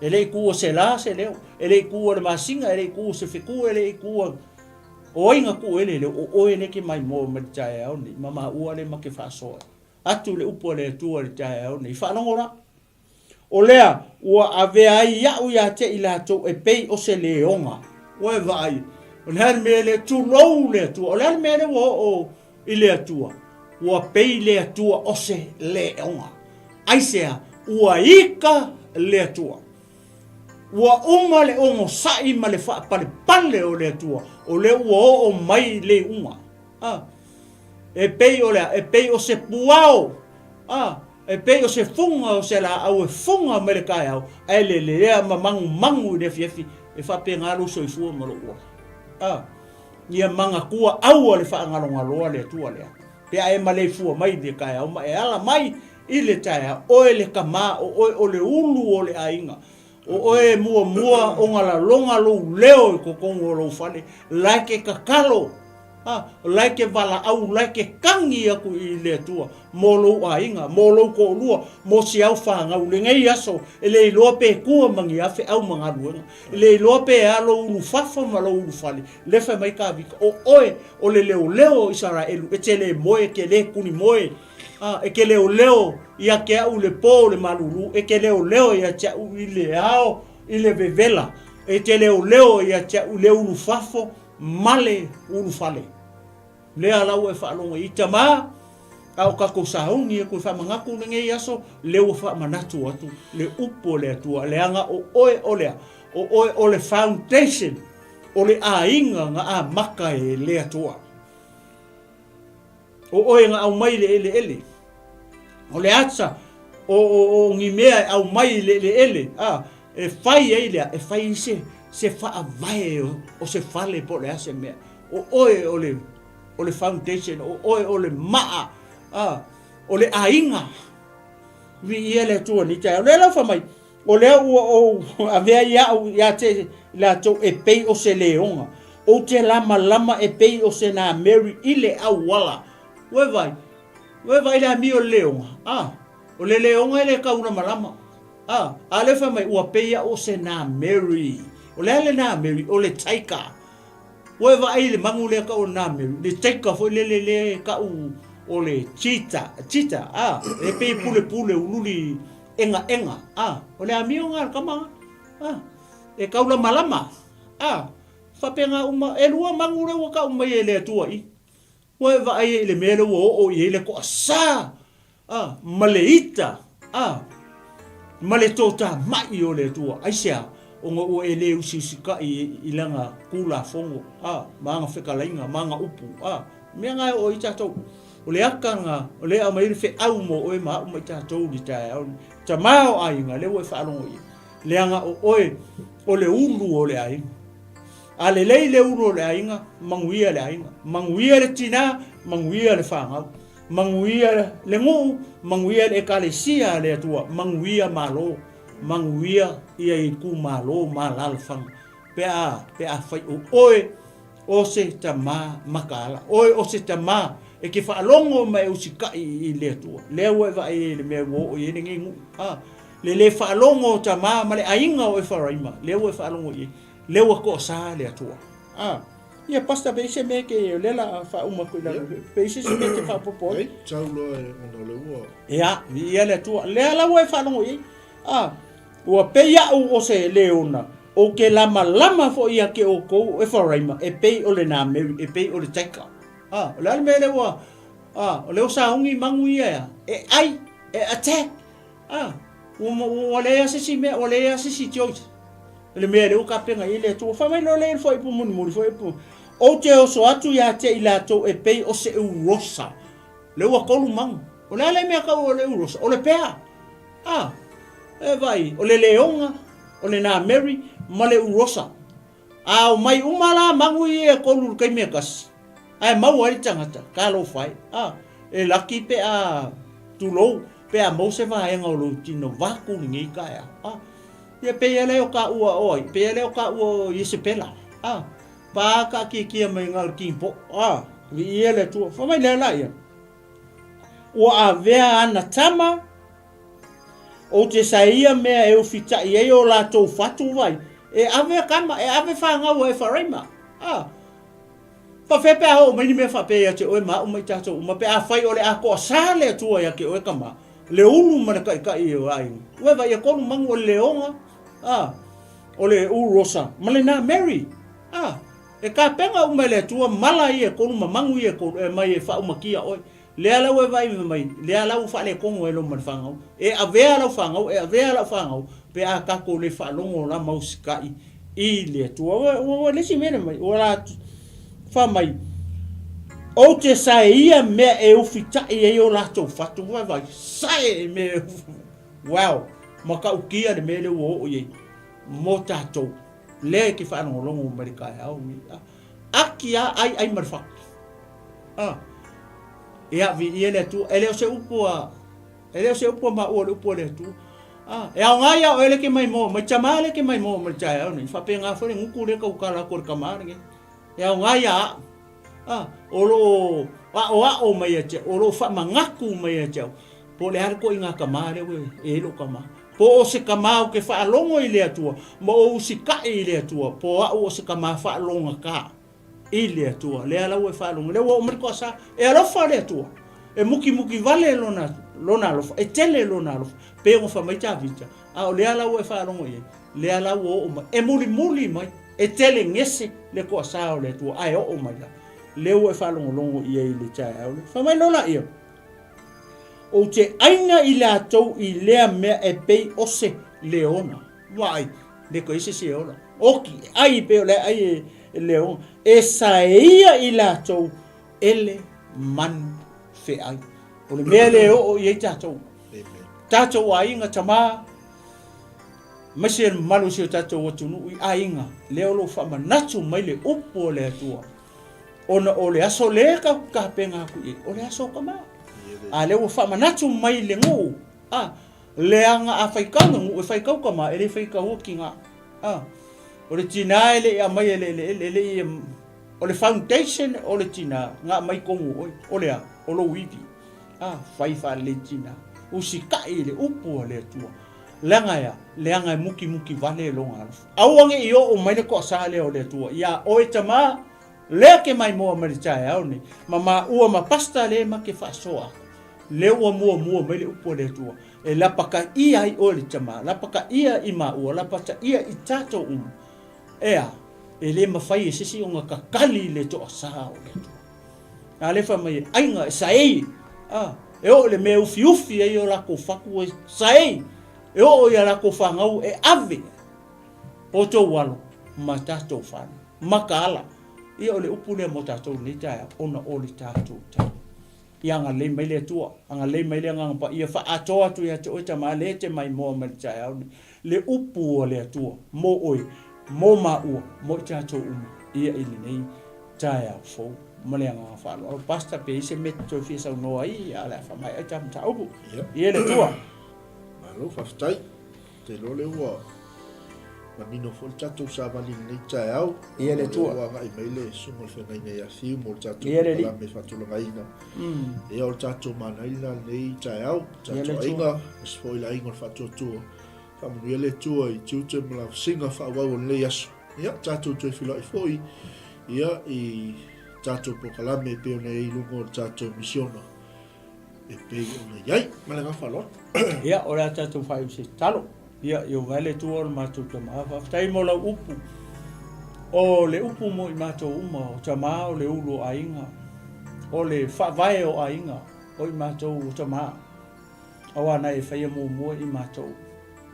E le i tuua se lā se leo, e le i tuua le masina, e le i tuua se fetu, e le i tuua o ai na tuu ai le leo, o oe lea e te maimoa mai le taeao nei, ma maua lea ma te faasoa atu le upu a le Atua i le taeao nei. Faalogo la. O lea ua avea ai iaʻu iā te i latou e pei o se leoga. Ua e vaai, o le a le mea lea, tulou le Atua, o le a le mea lea ua oo i le Atua? Ua pei le Atua o se leoga. Aisea? Ua ika le Atua. Ua uma le onosai ma le faapalepale o le Atua, o lea ua oo mai le iuga. A, e pei o le a? E pei o se puao. A, e pei o se fuga o se laau e fuga mai le taeao, ae lelea ma magumagu i le afiafi, e faapena lou soifua ma lou ola. A, ia manatua aua le faagalogaloa le Atua lea, pe a e maleifua mai i le taeao ma e ala mai i le taeao, oe le tama, o oe o le ulu o le aiga, O oe e muamua ona lalona lou leo i totonu o lou fale, la e ke tatalo, a, la e ke valaau, la e ke kagi atu i le Atua mo lou aiga, mo lou toalua, mo si au fanau. Lenei aso, e le iloa pe tua ma ni a feau ma galuega, e le iloa pe a lou ulufafa ma lou ulufale, lea fai mai Kavika, o oe o le leoleo o Isaraelu, e te le moe, e te le kuni moe. A, e ke leoleo ia te a'u i le pō o le malūlū, e ke leoleo ia te a'u i le ao i le vevela, e te leoleo ia te a'u i le ulufafo ma le ulufale. Lea la ua e faalogo i tamā, a o kakou sauni aku e faamanatu lenei aso, lea ua faamanatu atu le upu o le Atua, leaga o oe o le a? O oe o le foundation o le aiga na amata e le Atua. O oe na aumai i le eleele. O le ata o, o, o ni mea e aumai i le eleele, a, e fai ai lea, e fai ai se, se faavae o, o se fale po o le a se mea. O oe o le, o le foundation, o oe o le maa, a, o le aiga. Viia le Atua i lenei taeao. O lea la fai mai, O lea ua ou avea iaʻu ia te latou e pei o se leoga, ou te lamalama e pei o se nameri i le auala. Ua e vaai, ua e vaai i le amio o le leoga? A, o le leoga e le tau lamalama. A, a lea fai mai, ua pei au o se nameri. O le a le nameri? O le tiger. Ua e vaai i le manu lea tau o le nameri, le tiger foi lele lea tau o le cheetah, cheetah, a, e pei e pulepule ululi egaega, a, o le amio lena a le tama, a, e taulamalama, a, faapena uma, elua manu lea ua tau mai e le Atua i, ua e vaai ai i le mea lea ua oo i ai le toasa, a, ma le ita, a, ma le totamai o le Atua, aisea? Ona ua e le usiusitai i lana Tulafono, a, ma ana fetalaiga, ma ana upu, a, mea na e oo ai tatou. O le ata na, o lea e aumai ai le feau mo oe ma a'u ma i tatou i le taeao lenei. Tama o aiga, lea ua e faalogo i ai, leaga o oe o le ulu o le aiga. A lelei le ulu o le aiga, manuia le aiga. Manuia le tinā, manuia le fanau. Manuia le nuu, manuia le Ekalesia a le Atua, manuia Malo, manuia ia itumalo ma alaalafaga. Pe a, pe afai o oe O se tama makaala oe, o se tama e ke faalogo ma e usikaʻi i le Atua. Lea ua e vaai ai i le mea ua oo i ai lenei nuu. A, le le faalogo o tama ma le aiga o Efaraima, lea ua e faalogo i ai, lea ua toasa le Atua. A, Ia Pastor pe i se mea ke o lea la a faauma atu i lalo pe i se isi mea e te faaopoopo ai. Ei, tau loa e ona o le ua. Ia, viia le Atua. Lea la ua e faalogo i ai. A, ua pei a'u o se leona, ou te lamalama foi ia te outou o Efaraima e pei o le nameri, e pei o le taika. A, o le a le mea lea ua, a, o lea ua sauni manu ia ea, e ai, e attack. A, ua, ua leai lava se isi mea, ua leai lava se isi choice. O le mea lea ua tapena i ai le Atua. Fai mai loa lea i le fuaiupu mulimuli, fuaiupu, Ou te oso atu ia te i latou e pei o se urosa. Lea ua kolu manu. O le a le mea tau o le urosa? O le pea. A, e vaai, o le leoga, o le nameri, ma le urosa. A omai uma la manu ia e kolu i le taimi e tasi, ae maua ai le tagata, talofa e. A, e laki pe a, tulou, pe a maua se vaega o lou tino vaku lenei taeao. A, ia pei lea o taua o ai, pei lea o taua o Iesepela. A, pa taatiatia mai na o le tinipo'o. A, viia le Atua. Fai mai lea laia, ua avea ana tama, Ou te saia mea e ufitai ai o latou fatu vai, e ave kama, e ave fanau a Efaraima. A, faafefea pe a oo mai ni mea faapea ia te oe ma a'u ma i tatou uma, pe afai o le a toasā le Atua ia te oe kama, le ulu ma le taʻitaʻi o aiga. Ua e vaai e kolu manu o le leoga, a, o le urosa, ma le nameri. A, e tapena uma e le Atua mala ia e kolu ma manu ia e kolu, e aumai e faaumatia oe. Lea la ua e vaai mai, lea la ua faaletonu ai lou ma le fanau. E avea lau fanau, e avea lau fanau, pe a tatou le faalogo la ma usitai i le Atua. Ua, ua, ua le isi mea le mai, ua la fa mai, ou te sae ia mea e ufitai ai o latou fatu. Ua vaai, sae i mea e Wow, matautia le mea lea ua oo i ai mo tatou. Lea e te faalogologo mai le taeao lenei. Aki a ai ai ma le fatu. A, ia, viia le Atua. E le o se upu a, e le o se upu a maua o le upu a le Atua. A, e aoga ia oe le ke maimoa mai, tama le ke maimoa mai le taeao nei. Faapena foi le gutu lea tautala atu e le tama lenei. E aoga ia a'u. A, o lo o aʻoaʻo mai ia te au, o lo o faamanatu mai ia te au, po o le a le toaiga tama lea ua e ai lou tama. Po o se tama ou te faalogo i le Atua, ma ou usitaʻi i le Atua, po o aʻu o se tama faalogata. I le Atua, lea la ua e faalogo, lea ua oo mai le toasa, e alofa le Atua, e mukimuki vale lona, lona alofa, e tele lona alofa, pei ona fai mai Tavita, a o lea la ua e faalogo i ai, lea la ua oo mai, e mulimuli mai, e tele gese le toasa o le Atua, ae oo mai la, lea ua e faalogologo i ai i le taeao lea. Fai mai loa laia, Ou te ʻaina i latou i lea mea e pei o se leona. Vaai, le koe se se ola. Oki, e ai pe o le ai e, e leona. E saeia i latou ele manu feai. O le mea le oo i ai tatou. Tatou aiga tama, aemaise le mamalu o si o tatou atunuu i aiga, lea o lo o faamanatu mai le upu a le Atua. Ona o le aso lea tatou te tapena atu i ai, o le aso o tama. A lea ua faamanatu mai le nuu, a, leaga a faitau le nuu, e faitau tama, e le faitaua tina. A, o le tina e le i aumaia e le eleele, e le i, o le foundation o le tina na aumai i totonu o oe, o le a? O lou ivi. A, fai faalelei tina, usitai i le upu a le Atua. Leaga e a? Leaga e mukimuki vale lona alofa. Aua ne i oo mai le toasa lea o le Atua iā oe tama, lea ke maimoa mai le taeao nei, ma maua ma pastor lea ma ke faasoa aku. Lea ua muamua mai le upu a le Atua, e lapakaia ai oe le tama, lapakaia i maua, lapataia i tatou uma. E a? E le mafai e se isi ona kakali le toasa o le Atua. A lea fai mai e aiga e saei, a, e oo i le mea e ufiufi ai o lakou fatu e saei, e oo i a lakou fanau e ave o tou alo ma tatou fanau. Makaala, ia o le upu lea mo tatou i lenei taeao, ona o le tatou taimi. Ia agalelei mai le Atua, agalelei mai le Agaga Paia, faaatoa atu ia te oe tama lea e te maimoa mai le taeao nei, le upu a le Atua mo oe, mo maua, mo i tatou uma, ia i lenei taeao fou ma le agaga faaaloalo. Pastor, pe i ai se mea e te toe fia saunoa ai, a o le a faamaea ai ta mataupu. Ia le Atua. Malo, faafetai. Ou te iloa lea ua manino foi le tatou savali i lenei taeao. Ia le Atua. Ua agai mai le susuga o le feagaiga ia Fiu mo le tatou polokalame faatulagaina. Ia o le tatou manaia lenei taeao, tatou aiga, aemaise foi le aiga o le faatuatua. Faamanuia le Atua i tiute ma lavasiga faaauau o lenei aso. Ia, tatou toe feiloai foi. Ia, i tatou polokalame e pei ona i ai i luga o le tatou misiona e pei ona i ai. Ma le agaga faaaloalo. Ia, o le a tatou faaiu i se tatalo. Ia, Ieova e le Atua o le matou Tama, faafetai mo lau upu. O le upu mo i matou uma, o tama o le ulu o aiga, o le faavae o aiga, o i matou o tama. Auā na e faia muamua i matou,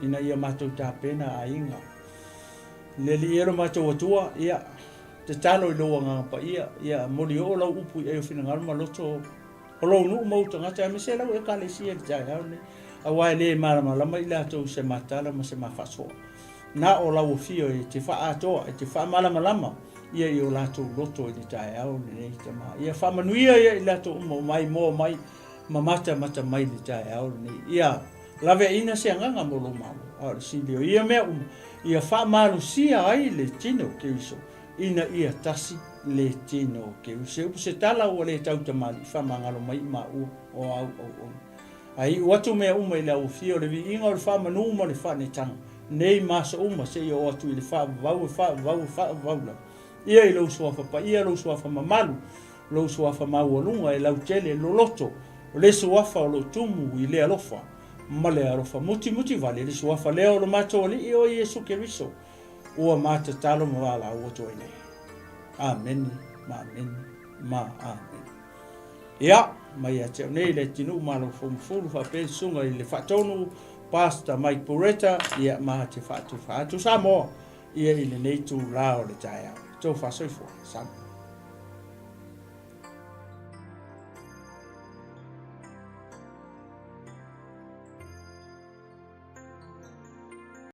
ina ia matou tapena aiga. Le Alii e lo matou Atua, ia, tatalo i lou Agaga Paia, ia molioo lau upu i ai o finagalo ma loto o lou nuu ma ou tagata, aemaise lau Ekalesia i le taeao lenei, auā e le malamalama i latou i se matala ma se mafaasoa. Na o lau afio e te faaatoa, e te faamalamalama ia i o latou loto i le taeao lenei, Tama. Ia faamanuia ia i latou uma o maimoa mai ma matamata mai i le taeao lenei. Ia laveaiina se agaga mo lou Malo, a o le sili o ia mea uma, ia faamalosia ai le tino o Keriso, ina ia tasi le tino o Keriso. Se upu se tala ua le tautamalii, faamagalo mai i maua o au auauna. Ae iu atu mea uma i le auafia o le viiga o le faamanu ma le faanetaga, nei ma aso uma seia oo atu i le faavavau e faavavau e faavavau lava. Ia i lou suafa paia, lou suafa mamalu, lou suafa maualuga e lautele loloto, o le suafa o lo o tumu i le alofa ma le alofa mutimuti vale, le suafa lea o lo matou Alii o Iesu Keriso, ua ma tatalo ma valaau atu ai nei. Amene ma amene ma amene. Ia, mai ia te au nei le atunuu Malo Foumafulu faapea le susuga i le faatonu Pastor Mike Bureta, ia ma te faatufa atu Samoa ia i lenei itulā o le taeao. Tou faasoifua. Samoa.